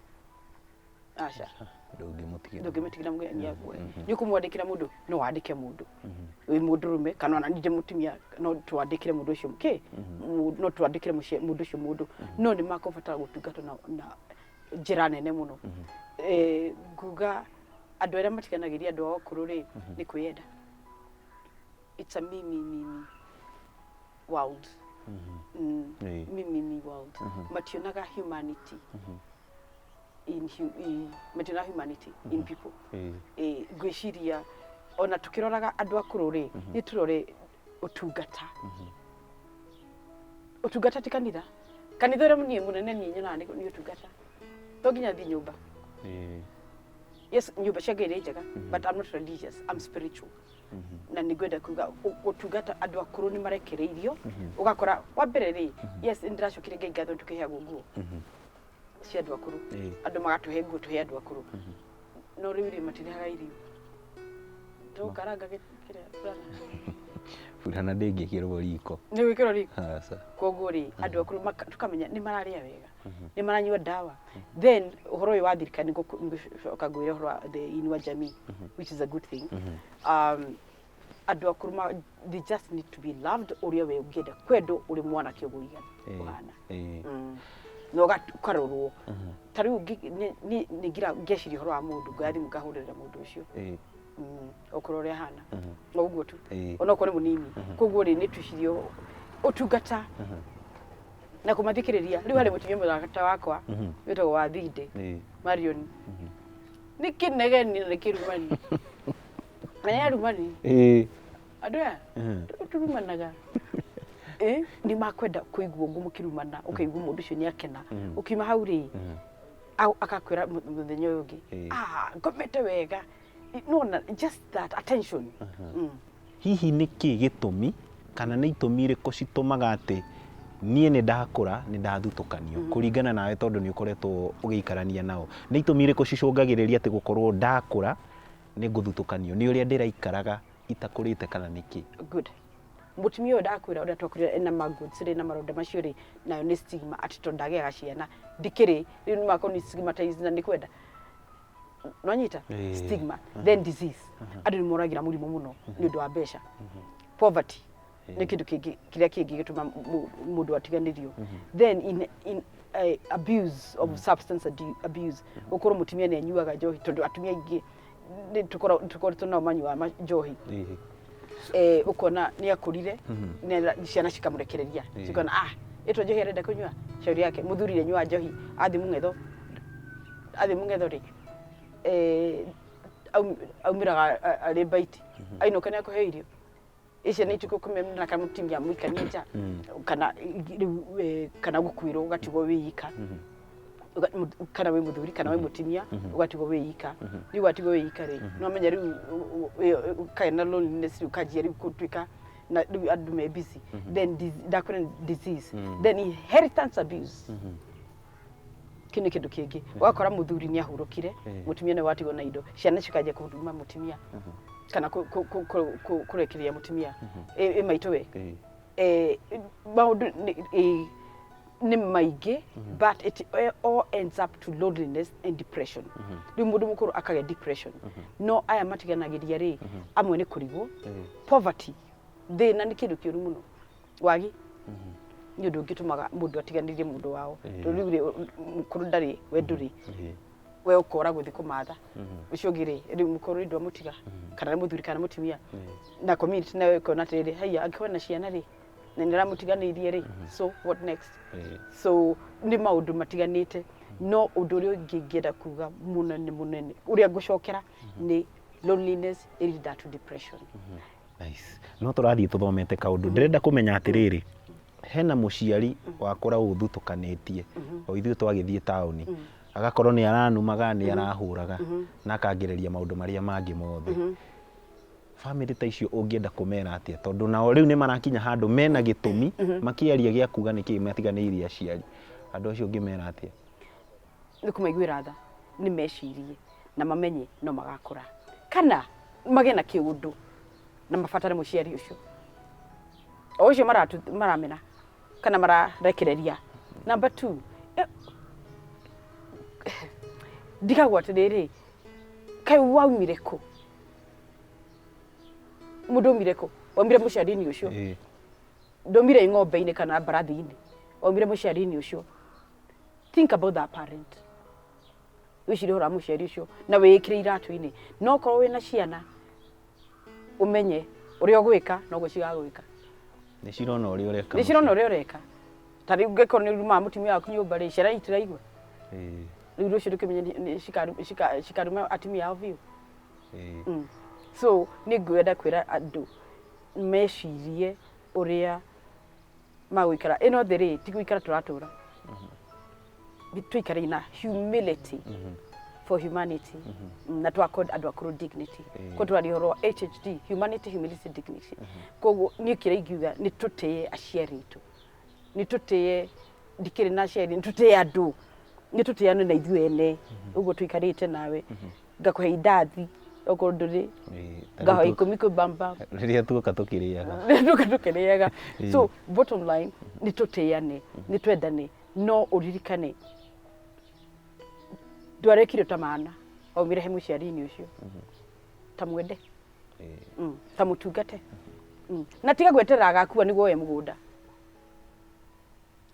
Aca. Ndũngĩmũtigĩra. Ndũngĩmũtigĩra mũgeni amuohe. Nĩ ũkũmwandĩkĩra mũndũ, no wandĩke mũndũ wĩ mũndũrũme kana ona niĩ ndĩ mũtumia, no twandĩkĩre mũndũ ũcio kĩ, no twandĩkĩre mũndũ ũcio mũndũ, no nĩ makũbatara gũtungatwo na njĩra nene mũno. Nguga andũ arĩa matiganagĩria andũ ao akũrũ rĩ, nĩ kwĩyenda. It's a me, me, me, me world. Me, me, me world. Mationaga humanity in, mationaga humanity in people. Ngwĩciria ona tũkĩroraga andũ akũrũ rĩ, nĩ tũrore ũtungata. Ũtungata ti kanitha. Kanitha ũrĩa niĩ mũnene niĩ nyonaga nĩ ũtungata. To nginya thiĩ nyũmba. Yes, nyũmba cia Ngai nĩ njega, but I'm not religious, I'm spiritual. Na nĩ ngwenda kuga gũtungata andũ akũrũ nĩ marekereirio. Ũgakora wa mbere rĩ, yes, nĩ ndĩracokire Ngai ngatho tũkĩheagwo nguo cia andũ akũrũ. Andũ magatũhe nguo tũhe andũ akũrũ. No rĩu rĩ, matirĩhaga irio. Tũkaranga kĩrĩa burana. Burana ndĩngĩkĩrwo riko. Nĩ gwĩkĩrwo riko. Aca. Koguo rĩ, andũ akũrũ tũkamenya nĩ mararĩa wega, nĩ maranyua ndawa. Then ũhoro ũyũ wa thirikari, nĩ ngũcoka ngwĩre ũhoro wa the Inua Jamii, which is a good thing. Andũ akũrũ they just need to be loved ũrĩa we ũngĩenda kwendwo ũrĩ mwanake ũguo ũigana ũhana. Na ũkarorwo. Ta rĩu nĩ ngira ngeciria ũhoro wa mũndũ, ngoya thimũ ngahũrĩra mũndũ ũcio, okorwo ũrĩa ahana o ũguo tu, onokorwo nĩ mũnini. Koguo rĩ, nĩ twĩcirie ũtungata na kũmathikĩrĩria. Rĩu harĩ mũtumia mũrata wakwa wĩtagwo Wathinde Marion, nĩ kĩnegeni na nĩ kĩrumani na nĩ arumani. Andũ aya turumanaga, nĩ makwenda kũigua ũguo mũkĩrumana, ũkaigua mũndũ ũcio nĩ akena. Ũkiuma hau rĩ, akakwĩra mũthenya ũyũ ũngĩ, "Ah, ngomete wega." No na just that attention. Hihi nĩ kĩ gĩtũmi kana nĩ itũmi irĩkũ citũmaga atĩ Niĩ nĩ ndakũra, nĩ ndathutũkanio. Kũringana nawe tondũ nĩ ũkoretwo ũgĩikarania nao, nĩ itũmi irĩkũ cicũngagĩrĩria atĩ gũkorwo ndakũra nĩ ngũthutũkanio? Nĩ ũrĩa ndĩraikaraga itakũrĩte kana nĩkĩ? Good. Mũtumia ũyũ ndakwĩra ũrĩa twakwĩra ena maggots rĩ na maronda macio rĩ, nayo nĩ stigma atĩ tondũ ndagĩaga ciana ndikĩrĩ rĩu nĩ makorwo nĩ stigmatized na nĩ kwenda nwanyita. Stigma, then disease. Andũ nĩ moragĩra mũrimũ mũno nĩ ũndũ wa mbeca. Poverty nĩ kĩndũ kĩngĩ kĩrĩa kĩngĩ gĩtũma mũndũ atiganĩrio. Then in abuse of substance abuse, gũkorwo mũtumia nĩ anyuaga njohi, tondũ atumia aingĩ nĩ tũkoretwo nao manyuaga njohi. Ũkona nĩ akũrire ciana cikamũrekereria, cikona ah ĩtwa njohi arenda kũnyua, shauri yake. Mũthuri nĩ anyuaga njohi, athiĩ mũng'etho, athiĩ mũng'etho rĩ, aumĩraga arĩ mbaiti, ainũka nĩ akũheo irio icio nĩ itukũ kũmena kana mũtumia mũikanie nja kana rĩu kana gũkuĩrwo ũgatigwo wĩ ika, kana wĩ mũthuri kana wĩ mũtumia ũgatigwo wĩ ika. Rĩu watigwo wĩ ika rĩ, no menya rĩu ũkagĩa na loneliness, rĩu ũkanjia rĩu gũtuĩka na rĩu andũ me busy. Then ndakwĩra disease, then inheritance abuse. Kĩu nĩ kĩndũ kĩngĩ, ũgakora mũthuri nĩ ahurũkire, mũtumia nĩ watigwo na indo, ciana cikanjia kũruma mũtumia kana kũrekereria mũtumia ĩ maitũ we. Maũndũ nĩ maingĩ, but it all ends up to loneliness and depression. Rĩu mũndũ mũkũrũ akagĩa depression. No aya matiganagĩria rĩ, amwe nĩ kũrigwo, poverty, thĩna nĩ kĩndũ kĩũru mũno, wagi nĩ ũndũ ũngĩtũmaga mũndũ atiganĩrie mũndũ wao, tondũ rĩu rĩ, mũkũrũ ndarĩ, we ndũrĩ, we ũkora gũthiĩ kũmatha ũcio ũngĩ rĩ, rĩu mũkũrũ rĩ ndwamũtiga, kana nĩ mũthuri kana mũtumia, na community nayo ĩkona atĩrĩrĩ, haiya, angĩkorwo na ciana rĩ na nĩ aramũtiganĩirie rĩ, so what next? So nĩ maũndũ matiganĩte, no ũndũ ũrĩa ũngĩ ingĩenda kuga mũnene mũnene ũrĩa ngũcokera nĩ loneliness ĩlead to depression. Nice. No tũrathiĩ tũthomete kaũndũ. Ndĩrenda kũmenya atĩrĩrĩ, hena mũciari wakũra ũthutũkanĩtie o ithuĩ twagĩthiĩ taũni, agakorwo nĩ aranumaga, nĩ arahũraga na akangĩrĩria maũndũ marĩa mangĩ mothe. Bamĩrĩ ta icio ũngĩenda kũmera atĩa, tondũ nao rĩu nĩ marakinya handũ mena gĩtũmi makĩaria gĩa kuga nĩkĩ matiganĩirie aciari? Andũ acio ũngĩmera atĩa? Nĩ kũmaiguĩra tha, nĩ mecirie na mamenye no magakũra kana magĩe na kĩũndũ na mabatare mũciari ũcio o ũcio maramena kana mararekereria. Number two, ndigagwo atĩrĩrĩ, kaĩ waumire kũ? Mũndũ aumire kũ? Waumire mũciari-inĩ ũcio. Ndũmire ng'ombe-inĩ kana mbarathi-inĩ, waumire mũciari-inĩ ũcio. Think about that parent, wĩcirie ũhoro wa mũciari ũcio na wĩĩkĩre iratũ-inĩ. No korwo wĩna ciana, ũmenye ũrĩa ũgwĩka noguo cigagwĩka. Nĩ cirona ũrĩa ũreka. Nĩ cirona ũrĩa ũreka. Ta rĩu ngĩkorwo nĩ ũrumaga mũtumia waku nyũmba rĩ, ciana itiraigua. Rĩu rũciũ ndũkĩmenye nĩ cikaruma atumia ao biũ. So nĩ ngwenda kwĩra andũ mecirie ũrĩa magũikara ĩno thĩ rĩ, ti gũikara tũratũra, tũikare na humility for humanity na twako andũ akũrũ dignity. Ko tũraria ũhoro wa HHD, humanity, humility, dignity. Koguo niĩ kĩrĩa ingiuga nĩ tũtĩe aciari aitũ, nĩ tũtĩe, ndikĩrĩ na aciari, nĩ tũtĩe andũ, nĩ tũtĩane na ithuĩ ene. Ũguo tũikarĩte nawe, ngakũhe indathi okorwo ndũrĩ, Ta rĩu ngahoya 10 kwĩ bamba rĩrĩa tuoka tũkĩrĩaga. Tuka tũkĩrĩaga. So bottom line, nĩ tũtĩane, nĩ twendane, no ũririkane ndwarekire ta mana waumire he mũciari-inĩ ũcio, ta mwende, ta mũtungate, na tiga gweterera agakua nĩguo oe mũgũnda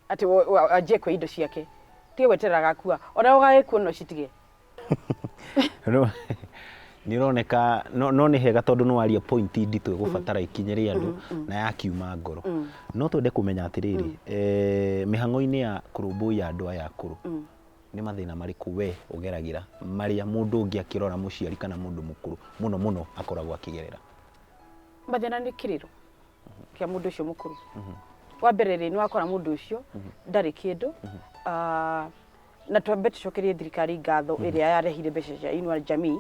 atĩ anjie kwe indo ciake. Tiga gweterera agakua, ona ũgagĩkua no citige. No, nĩ ũroneka no nĩ hega tondũ nĩ waria point nditũ ĩgũbatara ikinyĩre andũ na yakiuma ngoro. No twende kũmenya atĩrĩrĩ, mĩhang'o-inĩ ya kũrũmbũiya andũ aya akũrũ, nĩ mathĩna marĩkũ we ũgeragĩra marĩa mũndũ ũngĩ akĩrora mũciari kana mũndũ mũkũrũ mũno mũno akoragwo akĩgerera? Mathĩna nĩ kĩrĩro kĩa mũndũ ũcio mũkũrũ. Wa mbere rĩ, nĩ wakora mũndũ ũcio ndarĩ kĩndũ. Ah, na twambe tũcokerie thirikari ngatho ĩrĩa yarehire mbeca cia Inua Jamii,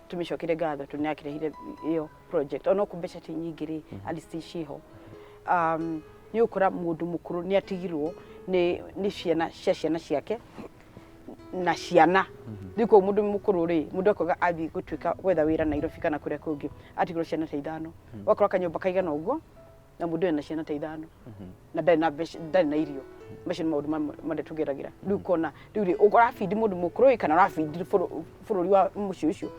tũmĩcokerie ngatho tondũ nĩ yakĩrehire ĩyo project, ona okorwo mbeca ti nyingĩ rĩ, at least ciho. Nĩ ũkora mũndũ mũkũrũ nĩ atigirwo nĩ ciana cia ciana ciake na ciana. Rĩu koguo mũndũ mũkũrũ rĩ, mũndũ akoiga athiĩ gũtuĩka gwetha wĩra Nairobi kana kũrĩa kũngĩ, atigirwo ciana ta ithano. Ũgakora kanyũmba kaigana ũguo na mũndũ ena ciana ta ithano na ndarĩ na mbeca, ndarĩ na irio. Macio nĩ maũndũ mamwe marĩa tũgeragĩra. Rĩu ũkona rĩu rĩ, ũrabindi mũndũ mũkũrũ ĩ kana ũrabindi bũrũri wa mũciĩ ũcio.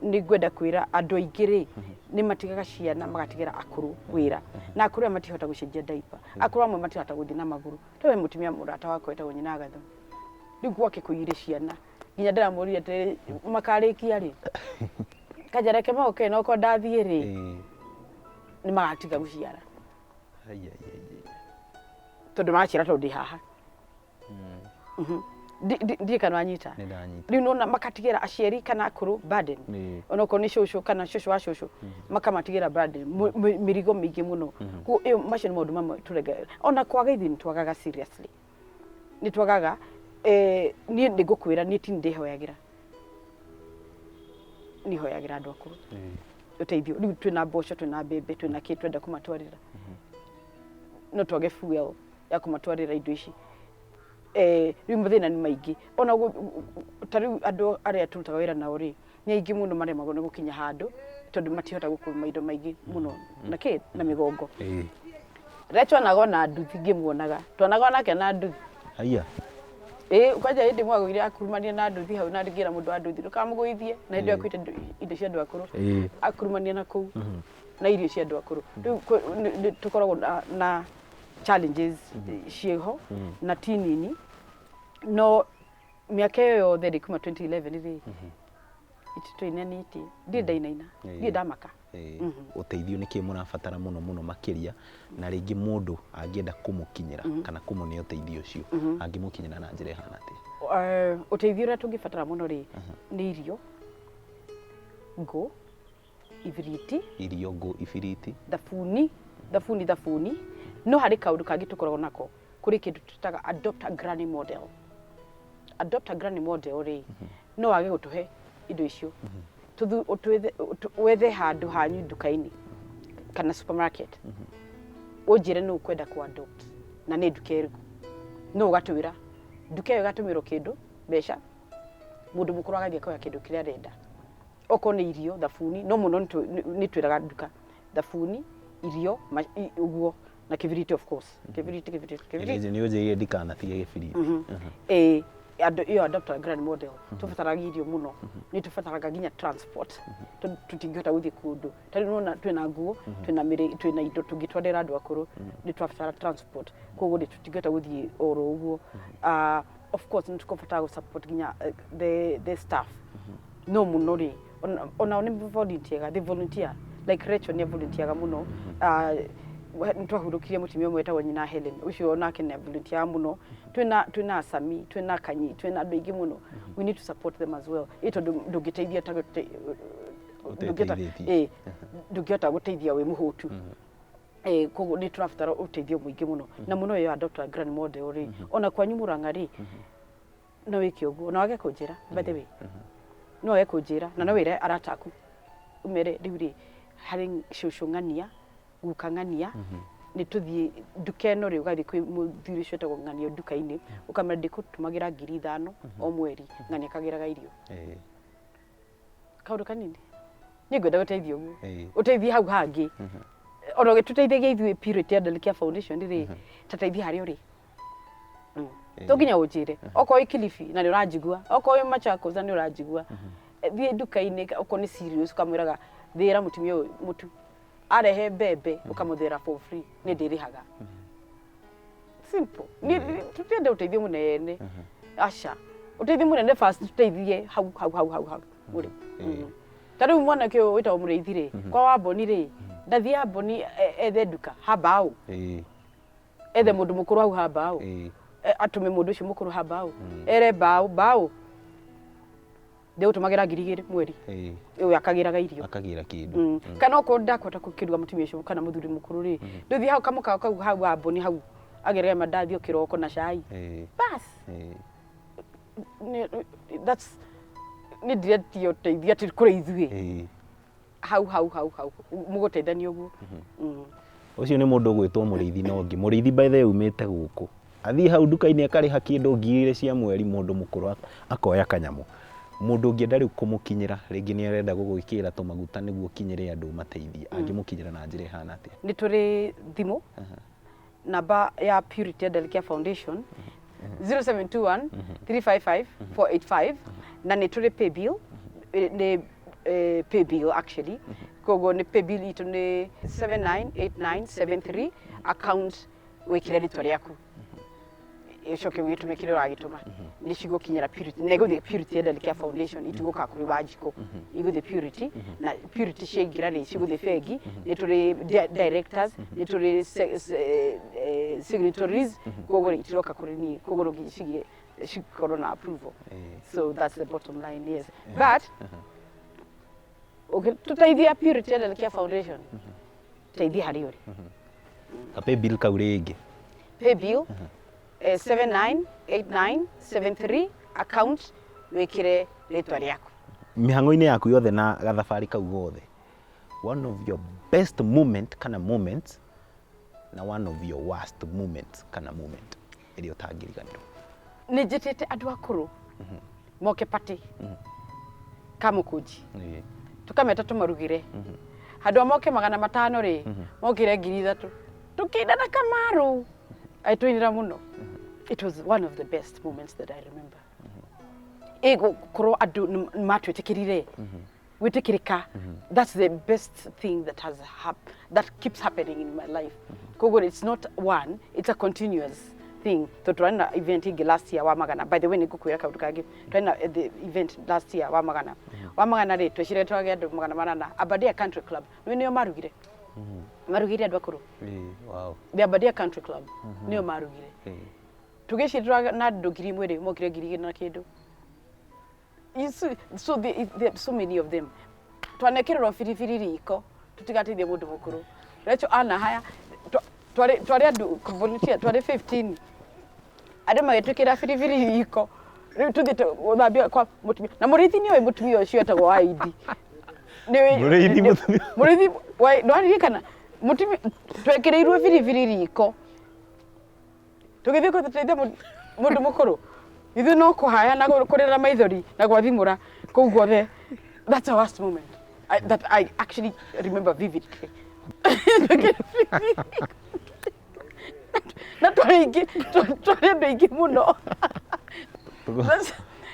Nĩ ngwenda kwĩra andũ aingĩ rĩ, nĩ matigaga ciana magatigĩra akũrũ wĩra, na akũrũ aya matihota gũcenjia diaper, akũrũ amwe matihota gũthiĩ na magũrũ. Ta we mũtumia mũrata wakwa wĩtagwo nyina Agatha, rĩu gwake kũiyũire ciana, nginya ndĩramũria atĩrĩrĩ, makarĩkia rĩ? Kanja reke moke, na okorwo ndathiĩ rĩ, nĩ magatiga gũciara. Tondũ maraciara tondũ ndĩ haha. Ndiĩ kana wanyita. Nĩ ndanyita. Rĩu nona makatigĩra aciari kana akũrũ burden. Onokorwo nĩ cũcũ kana cũcũ wa cũcũ, makamatigĩra burden, mĩrigo mĩingĩ mũno. Koguo ĩyo, macio nĩ maũndũ mamwe tũrenge. Ona kwaga ithuĩ nĩ twagaga seriously. Nĩ twagaga, niĩ nĩ ngũkwĩra niĩ ti ndĩhoyagĩra. Niĩ hoyagĩra andũ akũrũ. Ũteithio. Rĩu twĩna mboco, twĩna mbembe, twĩna kĩ twenda kũmatwarĩra. No twage fuel ya kũmatwarĩra indo ici. Rĩu mathĩna nĩ maingĩ. Ona ta rĩu andũ arĩa tũrutaga wĩra nao rĩ, nĩ aingĩ mũno maremagwo nĩ gũkinya handũ tondũ matihota gũkua maindo maingĩ mũno na kĩ na mĩgongo. Rĩrĩa twanagwo na nduthi ngĩmuonaga, twanagwo nake na nduthi. Haiya. Ĩĩ, kwanja hĩndĩ ĩmwe agũire akurumania na nduthi hau na ngĩra mũndũ wa nduthi ndũkamũgũithie, na hĩndĩ ĩyo akuĩte indo cia andũ akũrũ. Akurumania na kũu na irio cia andũ akũrũ. Rĩu nĩ tũkoragwo na challenges ciĩho na ti nini, no mĩaka ĩyo yothe rĩ, kuma 2011 rĩ, tũinainĩtie, ndirĩ ndainaina, ndirĩ ndamaka. Ũteithio nĩ kĩ mũrabatara mũno mũno makĩria, na rĩngĩ mũndũ angĩenda kũmũkinyĩra kana kũmũne ũteithio ũcio, angĩmũkinyĩra na njĩra ĩhana atĩa? Ũteithio ũrĩa tũngĩbatara mũno rĩ, nĩ irio, ngũ, ibiriti. Irio, ngũ, ibiriti. Thabuni, thabuni, thabuni. No harĩ kaũndũ kangĩ tũkoragwo nako, kũrĩ kĩndũ tũtaga adopt a granny model. Adopt a granny model rĩ, no wage gũtũhe indo icio. Wethe handũ hanyu nduka-inĩ kana supermarket, ũnjĩre nũ ũkwenda kũ adopt na nĩ nduka ĩrĩkũ. No ũgatwĩra nduka ĩyo ĩgatũmĩrwo kĩndũ, mbeca, mũndũ mũkũrũ agathiĩ akoya kĩndũ kĩrĩa arenda. Okorwo nĩ irio, thabuni, no mũno nĩ twĩraga nduka thabuni, irio, ũguo, na kĩbiriti of course. Kĩbiriti, kĩbiriti, kĩbiriti. Nĩ ũnjĩrire ndikanatige gĩbiriti. Ĩĩ, andũ ĩyo adopt a granny model, tũbataraga irio mũno, nĩ tũbataraga nginya transport, tondũ tũtingĩhota gũthiĩ kũndũ. Ta rĩu nĩwona twĩna nguo, twĩna mĩrĩ, twĩna indo tũngĩtwarĩra andũ akũrũ, nĩ tũrabatara transport, koguo rĩ tũtingĩhota gũthiĩ oro ũguo. Of course nĩ tũkũbatara gũ support nginya the staff. No mũno rĩ, onao nĩ volunteer, they volunteer. Like Rachel nĩ volunteeraga mũno. Nĩ twahurũkirie mũtumia ũmwe wetagwo nyina Helen, ũcio onake nĩ volunteeraga mũno. Twĩna Asami, twĩna Kanyi, twĩna andũ aingĩ mũno. We need to support them as well. Ĩ tondũ ndũngĩteithia ta Ũteteithĩtie. Ĩ, ndũngĩhota gũteithia wĩ mũhũtu. Koguo nĩ tũrabatara ũteithio mũingĩ mũno. Na mũno ĩyo adopt a granny model rĩ, ona kwanyu Mũrang'a rĩ, no wĩke ũguo, na wage kũnjĩra, by the way. No wage kũnjĩra, na no wĩre arata aku. Ũmere rĩu rĩ, harĩ cũcũ ng'ania, guka ng'ania, nĩ tũthiĩ nduka ĩno rĩ, ũgathiĩ kwĩ mũthuri ũcio wĩtagwo ng'ania nduka-inĩ, ũkamwĩra ndĩkũtũmagĩra ngiri ithano o mweri, ng'ania akagĩraga irio. Kaũndũ kanini. Niĩ ngwenda gũteithia ũguo. Ũteithie hau hangĩ. Ona ũgĩtũteithagia ithuĩ Purity Adult Care Foundation rĩ, ta teithia harĩa ũrĩ. To nginya ũnjĩre. Okorwo wĩ Kilifi na nĩ ũranjigua, okorwo wĩ Machakos na nĩ ũranjigua, thiĩ nduka-inĩ okorwo nĩ cereals ũkamwĩraga thĩĩra mũtumia ũyũ mũtu. Arehe mbembe ũkamũthĩĩra for free, niĩ ndĩrĩhaga. Simple. Niĩ tũtienda ũteithio mũnene. Aca. Ũteithio mũnene first tũteithie hau hau hau hau hau mũrĩ. Ta rĩu mwanake ũyũ wĩtagwo Mũrĩithi rĩ, kwa Wamboni rĩ, ndathiĩ Amboni ethe nduka ha mbaũ. Ethe mũndũ mũkũrũ hau ha mbaũ. Atũme mũndũ ũcio mũkũrũ ha mbaũ. Ere mbaũ, mbaũ. Ndĩgũtũmagĩra ngiri igĩrĩ mweri. Ũyũ akagĩraga irio. Akagĩra kĩndũ. Kana okorwo ndakũhota gũkĩruga mũtumia ũcio kana mũthuri mũkũrũ rĩ, ndũthiĩ hau kamũkawa kau hau Wamboni hau agĩrage mandathi o kĩroko na cai. Bas. That's nĩ ndiretia ũteithio atĩ kũrĩ ithuĩ. Hau hau hau hau mũgũteithania ũguo. Ũcio nĩ mũndũ ũgwĩtwo Mũrĩithi na ũngĩ. Mũrĩithi by the way umĩte gũkũ. Athiĩ hau nduka-inĩ akarĩha kĩndũ 2,000 cia mweri mũndũ mũkũrũ akoya kanyamũ. Mũndũ ũngĩenda rĩu kũmũkinyĩra, rĩngĩ nĩ arenda gũgwĩkĩrĩra tũmaguta nĩguo ũkinyĩre andũ ũmateithie, angĩmũkinyĩra na njĩra ĩhana atĩa? Nĩ tũrĩ thimũ namba ya Purity Elderly Care Foundation 0721 355 485 na nĩ tũrĩ paybill nĩ paybill actually koguo nĩ paybill itũ nĩ 798973 account wĩkĩre rĩtwa rĩaku ũcoke wĩtũme kĩrĩa ũragĩtũma nĩ cigũkinyĩra Purity na igũthiĩ Purity Elderly Care Foundation itigũka kũrĩ Wanjikũ igũthiĩ Purity na Purity ciaingĩra rĩ cigũthiĩ bengi nĩ tũrĩ directors nĩ tũrĩ signatories koguo rĩ itiroka kũrĩ niĩ koguo no nginya cigĩe cikorwo na approval. So that's the bottom line, yes, but ũngĩtũteithia Purity Elderly Care Foundation teithia harĩ ũrĩ. Ka paybill kau rĩngĩ. Paybill 798973 account wĩkĩre rĩtwa rĩaku. Mĩhang'o-inĩ yaku yothe na gathabarĩ kau gothe, one of your best moment kana moments na one of your worst moments kana moment ĩrĩa ũtangĩriganĩrwo. Nĩ njĩtĩte andũ akũrũ moke party kamũkũnji tũkameta tũmarugĩre handũ a moke 500 rĩ mokire 3,000 tũkĩina na kamaru aitũinĩra mũno. It was one of the best moments that I remember. Ĩ gũkorwo andũ nĩ matwĩtĩkĩrire gwĩtĩkĩrĩka, that's the best thing that has that keeps happening in my life. Koguo it's not one, it's a continuous thing tondũ twarĩ na event ĩngĩ last year wa magana. By the way, nĩ ngũkwĩra kaũndũ kangĩ. Twarĩ na the event last year wa magana wa magana rĩ twecire twage andũ 800 Aberdare Country Club nĩ nĩo marugire marugire andũ akũrũ. The Aberdare Country Club nĩo marugire. Tũgĩcira na andũ 1,000 rĩ mokire 2,000 na kĩndũ. You see, so there are so many of them. Twanekĩrĩrwo biribiri riko tũtigateithie mũndũ mũkũrũ Rachel ana haya twarĩ twarĩ andũ volunteer twarĩ 15 andũ magĩtwĩkĩra biribiri riko rĩu tũthiĩte gũthambia kwa mũtumia na mũrĩithi nĩoĩ mũtumia ũcio etagwo Waindi. Mũrĩithi mũtumia. Mũrĩithi ndwaririkana mũtumia twekĩrĩirwo biribiri riko tũgĩthiĩ gũteithia mũndũ mũkũrũ ithuĩ no kũhaya na kũrĩra maithori na gwathimũra kũu guothe. That's the worst moment that I actually remember vividly. Na twarĩ aingĩ twarĩ andũ aingĩ mũno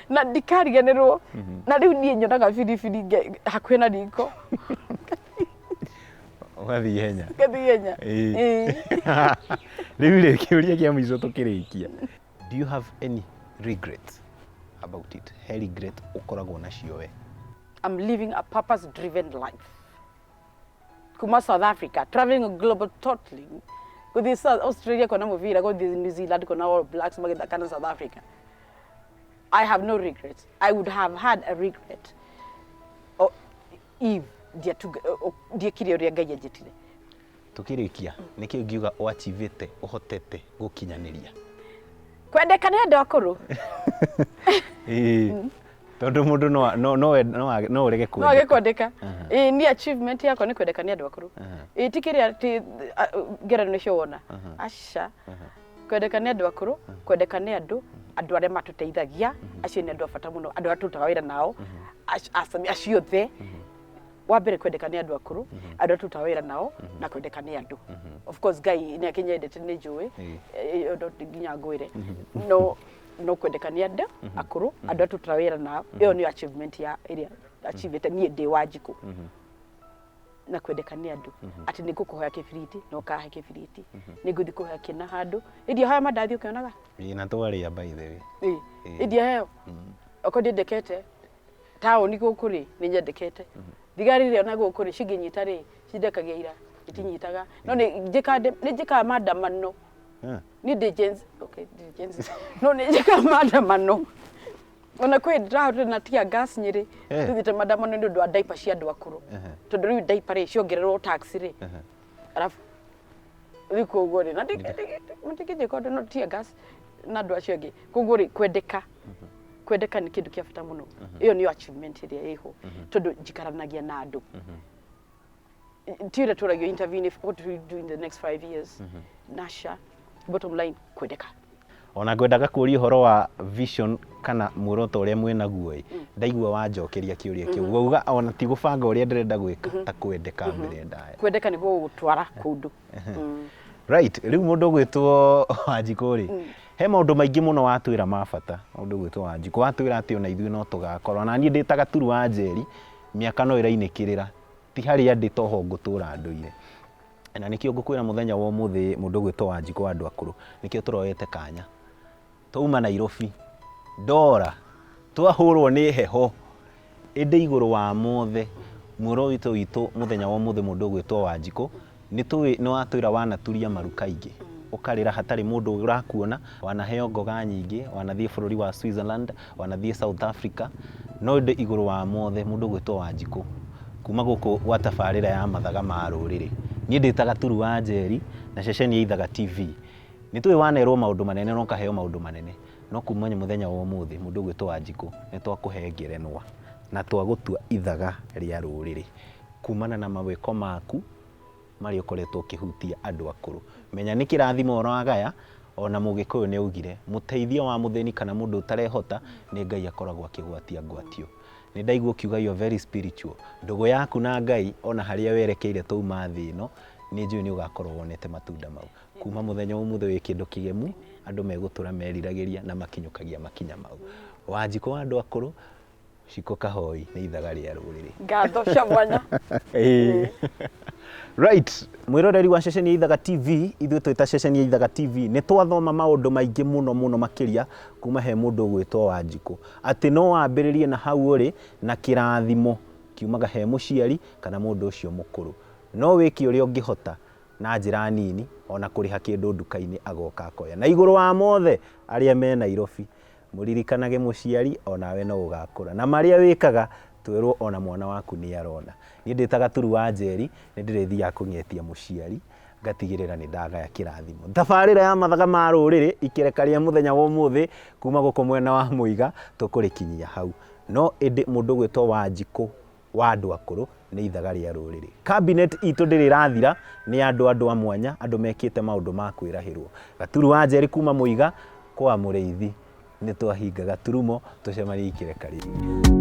na ndikariganĩrwo na rĩu niĩ nyonaga biribiri hakuhĩ na riko. Ũgathiĩ ihenya. Ngathiĩ ihenya. Ĩĩ. Rĩu rĩ kĩũria kĩa mũico tũkĩrĩkia. Do you have any regrets about it? He regret ũkoragwo nacio we? I'm living a purpose-driven life. Kuma South Africa, traveling global totally. Gũthiĩ South Australia kuona mũbira, gũthiĩ New Zealand kuona All Blacks magĩthaka na South Africa. I have no regrets. I would have had a regret if ndiekire ũrĩa Ngai anjĩtire. Tũkĩrĩkia, nĩkĩ ũngiuga ũachivĩte ũhotete gũkinyanĩria? Kwendeka nĩ andũ akũrũ. Ĩĩ. Tondũ mũndũ no no no no no ũrege No age kwendeka. Ĩĩ niĩ achievement yakwa nĩ kwendeka nĩ andũ akũrũ. Ĩĩ ti kĩrĩa ti ngerenwa icio wona. Aca. Kwendeka nĩ andũ akũrũ, kwendeka nĩ andũ, andũ arĩa matũteithagia, acio nĩ andũ a bata mũno, andũ arĩa tũrutaga wĩra nao, acio othe. Wa mbere kwendeka nĩ andũ akũrũ, andũ arĩa tũrutaga wĩra nao, na kwendeka nĩ andũ. Of course Ngai nĩ akĩnyendete nĩ njũĩ, ĩyo no nginya ngwĩre. No no kwendeka nĩ andũ akũrũ, andũ arĩa tũrutaga wĩra nao, ĩyo nĩyo achievement ya ĩrĩa achievete niĩ ndĩ Wanjikũ. Na kwendeka nĩ andũ atĩ nĩ ngũkũhoya kĩbiriti na ũkahe kĩbiriti, nĩ ngũthiĩ kũhoya kĩna handũ ĩndia hoya mandathi ũkĩonaga. Ĩĩ na twarĩa by the way. Ĩĩ ĩndia heo okorwo ndiendekete taũni gũkũ rĩ nĩ nyendekete thigari rĩ ona gũkũ rĩ cingĩnyita rĩ cindekagia ira itinyitaga no nĩ njĩkaga nĩ njĩkaga maandamano. Niĩ ndĩ Gen Z, okay, ndĩ Gen Z no nĩ njĩkaga maandamano ona kwĩ ndĩrahotire na tear gas Nyĩrĩ. Tũthiĩte maandamano nĩ ũndũ wa diaper cia andũ akũrũ tondũ rĩu diaper rĩ ciongererwo tax rĩ arabu rĩu koguo rĩ na matingĩnjĩka ũndũ no tear gas na andũ acio angĩ koguo rĩ kwendeka kwendeka nĩ kĩndũ kĩa bata mũno. Ĩyo nĩyo achievement ĩrĩa ĩho tondũ njikaranagia na andũ. Ti ũrĩa tũragio interview-inĩ, what do you do in the next 5 years? Nasha, bottom line, kwendeka. Ona ngwendaga kũria ũhoro wa vision kana muoroto ũrĩa mwĩnaguo ĩ, ndaigua wanjokeria kĩũria kĩu, wauga ona ti gũbanga ũrĩa ndĩrenda gwĩka, ta kwendeka mbere ndaya. Kwendeka nĩguo gũgũtwara kũndũ. Right, rĩu mũndũ ũgwĩtwo Wanjikũ rĩ, he maũndũ maingĩ mũno watwĩra ma bata. Mũndũ ũgwĩtwo Wanjikũ watwĩra atĩ ona ithuĩ no tũgakorwo na niĩ ndĩ ta Gaturu wa Njeri, mĩaka no ĩrainĩkĩrĩra, ti harĩa ndĩ toho ngũtũra ndũire, na nĩkĩo ngũkwĩra mũthenya wa ũmũthĩ, mũndũ ũgwĩtwo Wanjikũ wa andũ akũrũ, nĩkĩo tũroete kanya twauma Nairobi ndora twahũrwo nĩ heho, ĩndĩ igũrũ wa mothe muoroto witũ mũthenya wa ũmũthĩ, mũndũ ũgwĩtwo Wanjikũ, nĩ tũĩ nĩ watwĩra wanaturia maru kaingĩ, ũkarĩra hatarĩ mũndũ ũrakuona, wanaheo ngoga nyingĩ, wanathiĩ bũrũri wa Switzerland, wanathiĩ South Africa, no ĩndĩ igũrũ wa mothe, mũndũ ũgwĩtwo Wanjikũ, kuma gũkũ gwa tabarĩra ya Mathaga ma Rũrĩrĩ, niĩ ndĩ ta Gaturu wa Njeri na ceceni ya Ithaga TV, nĩ tũĩ wanerwo maũndũ manene na ũkaheo maũndũ manene, no kuma mũthenya wa ũmũthĩ, mũndũ ũgwĩtwo Wanjikũ, nĩ twakũhe ngerenwa na twagũtua ithaga rĩa rũrĩrĩ kumana na mawĩko maku marĩa ũkoretwo ũkĩhutia andũ akũrũ. Menya nĩ kĩrathimo ũragaya. Ona Mũgĩkũyũ nĩ augire mũteithio wa mũthĩni kana mũndũ ũtarehota nĩ Ngai akoragwo akĩgwatia ngwatio. Nĩ ndaigua ũkiuga you are very spiritual. Ndũgũ yaku na Ngai, ona harĩa werekeire twauma thĩ ĩno, nĩ njũĩ nĩ ũgakorwo wonete matunda mau. Kuma mũthenya wa ũmũthĩ wĩ kĩndũ kĩgemu, andũ megũtũra meriragĩria na makinyũkagia makinya mau. Wanjikũ wa andũ akũrũ, Ciko Kahoi, nĩ ithaga rĩa rũrĩrĩ. Ngatho cia mwanya. Ĩĩ. Right, mwĩroreri wa ceceni ya Ithaga TV, ithuĩ twĩta ceceni ya Ithaga TV nĩ twathoma maũndũ maingĩ mũno mũno makĩria kuma he mũndũ ũgwĩtwo Wanjikũ, atĩ no wambĩrĩrie na hau ũrĩ na kĩrathimo kiumaga he mũciari kana mũndũ ũcio mũkũrũ. No wĩke ũrĩa ũngĩhota na njĩra nini, ona kũrĩha kĩndũ nduka-inĩ agoka akoya. Na igũrũ wa mothe, arĩa me Nairobi, mũririkanage mũciari onawe no ũgakũra, na marĩa wĩkaga twerwo ona mwana waku nĩ arona. Niĩ ndĩ ta Gaturu wa Njeri, nĩ ndĩrĩthiaga kũng'etia mũciari, ngatigĩrĩra nĩ ndagaya kĩrathimo. Tabarĩra ya Mathaga ma Rũrĩrĩ, ikereka rĩa mũthenya wa ũmũthĩ kuma gũkũ mwena wa Mũiga, tũkũrĩkinyia hau. No ĩndĩ mũndũ ũgwĩtwo Wanjikũ wa andũ akũrũ nĩ ithaga rĩa rũrĩrĩ. Cabinet itũ ndĩrĩ ĩrathira, nĩ andũ a mwanya, andũ mekĩte maũndũ ma kwĩrahĩrwo. Gaturu wa Njeri kuma Mũiga kwa Mũrĩithi, nĩ twahinga gaturumo, tũcemanie ikereka rĩngĩ.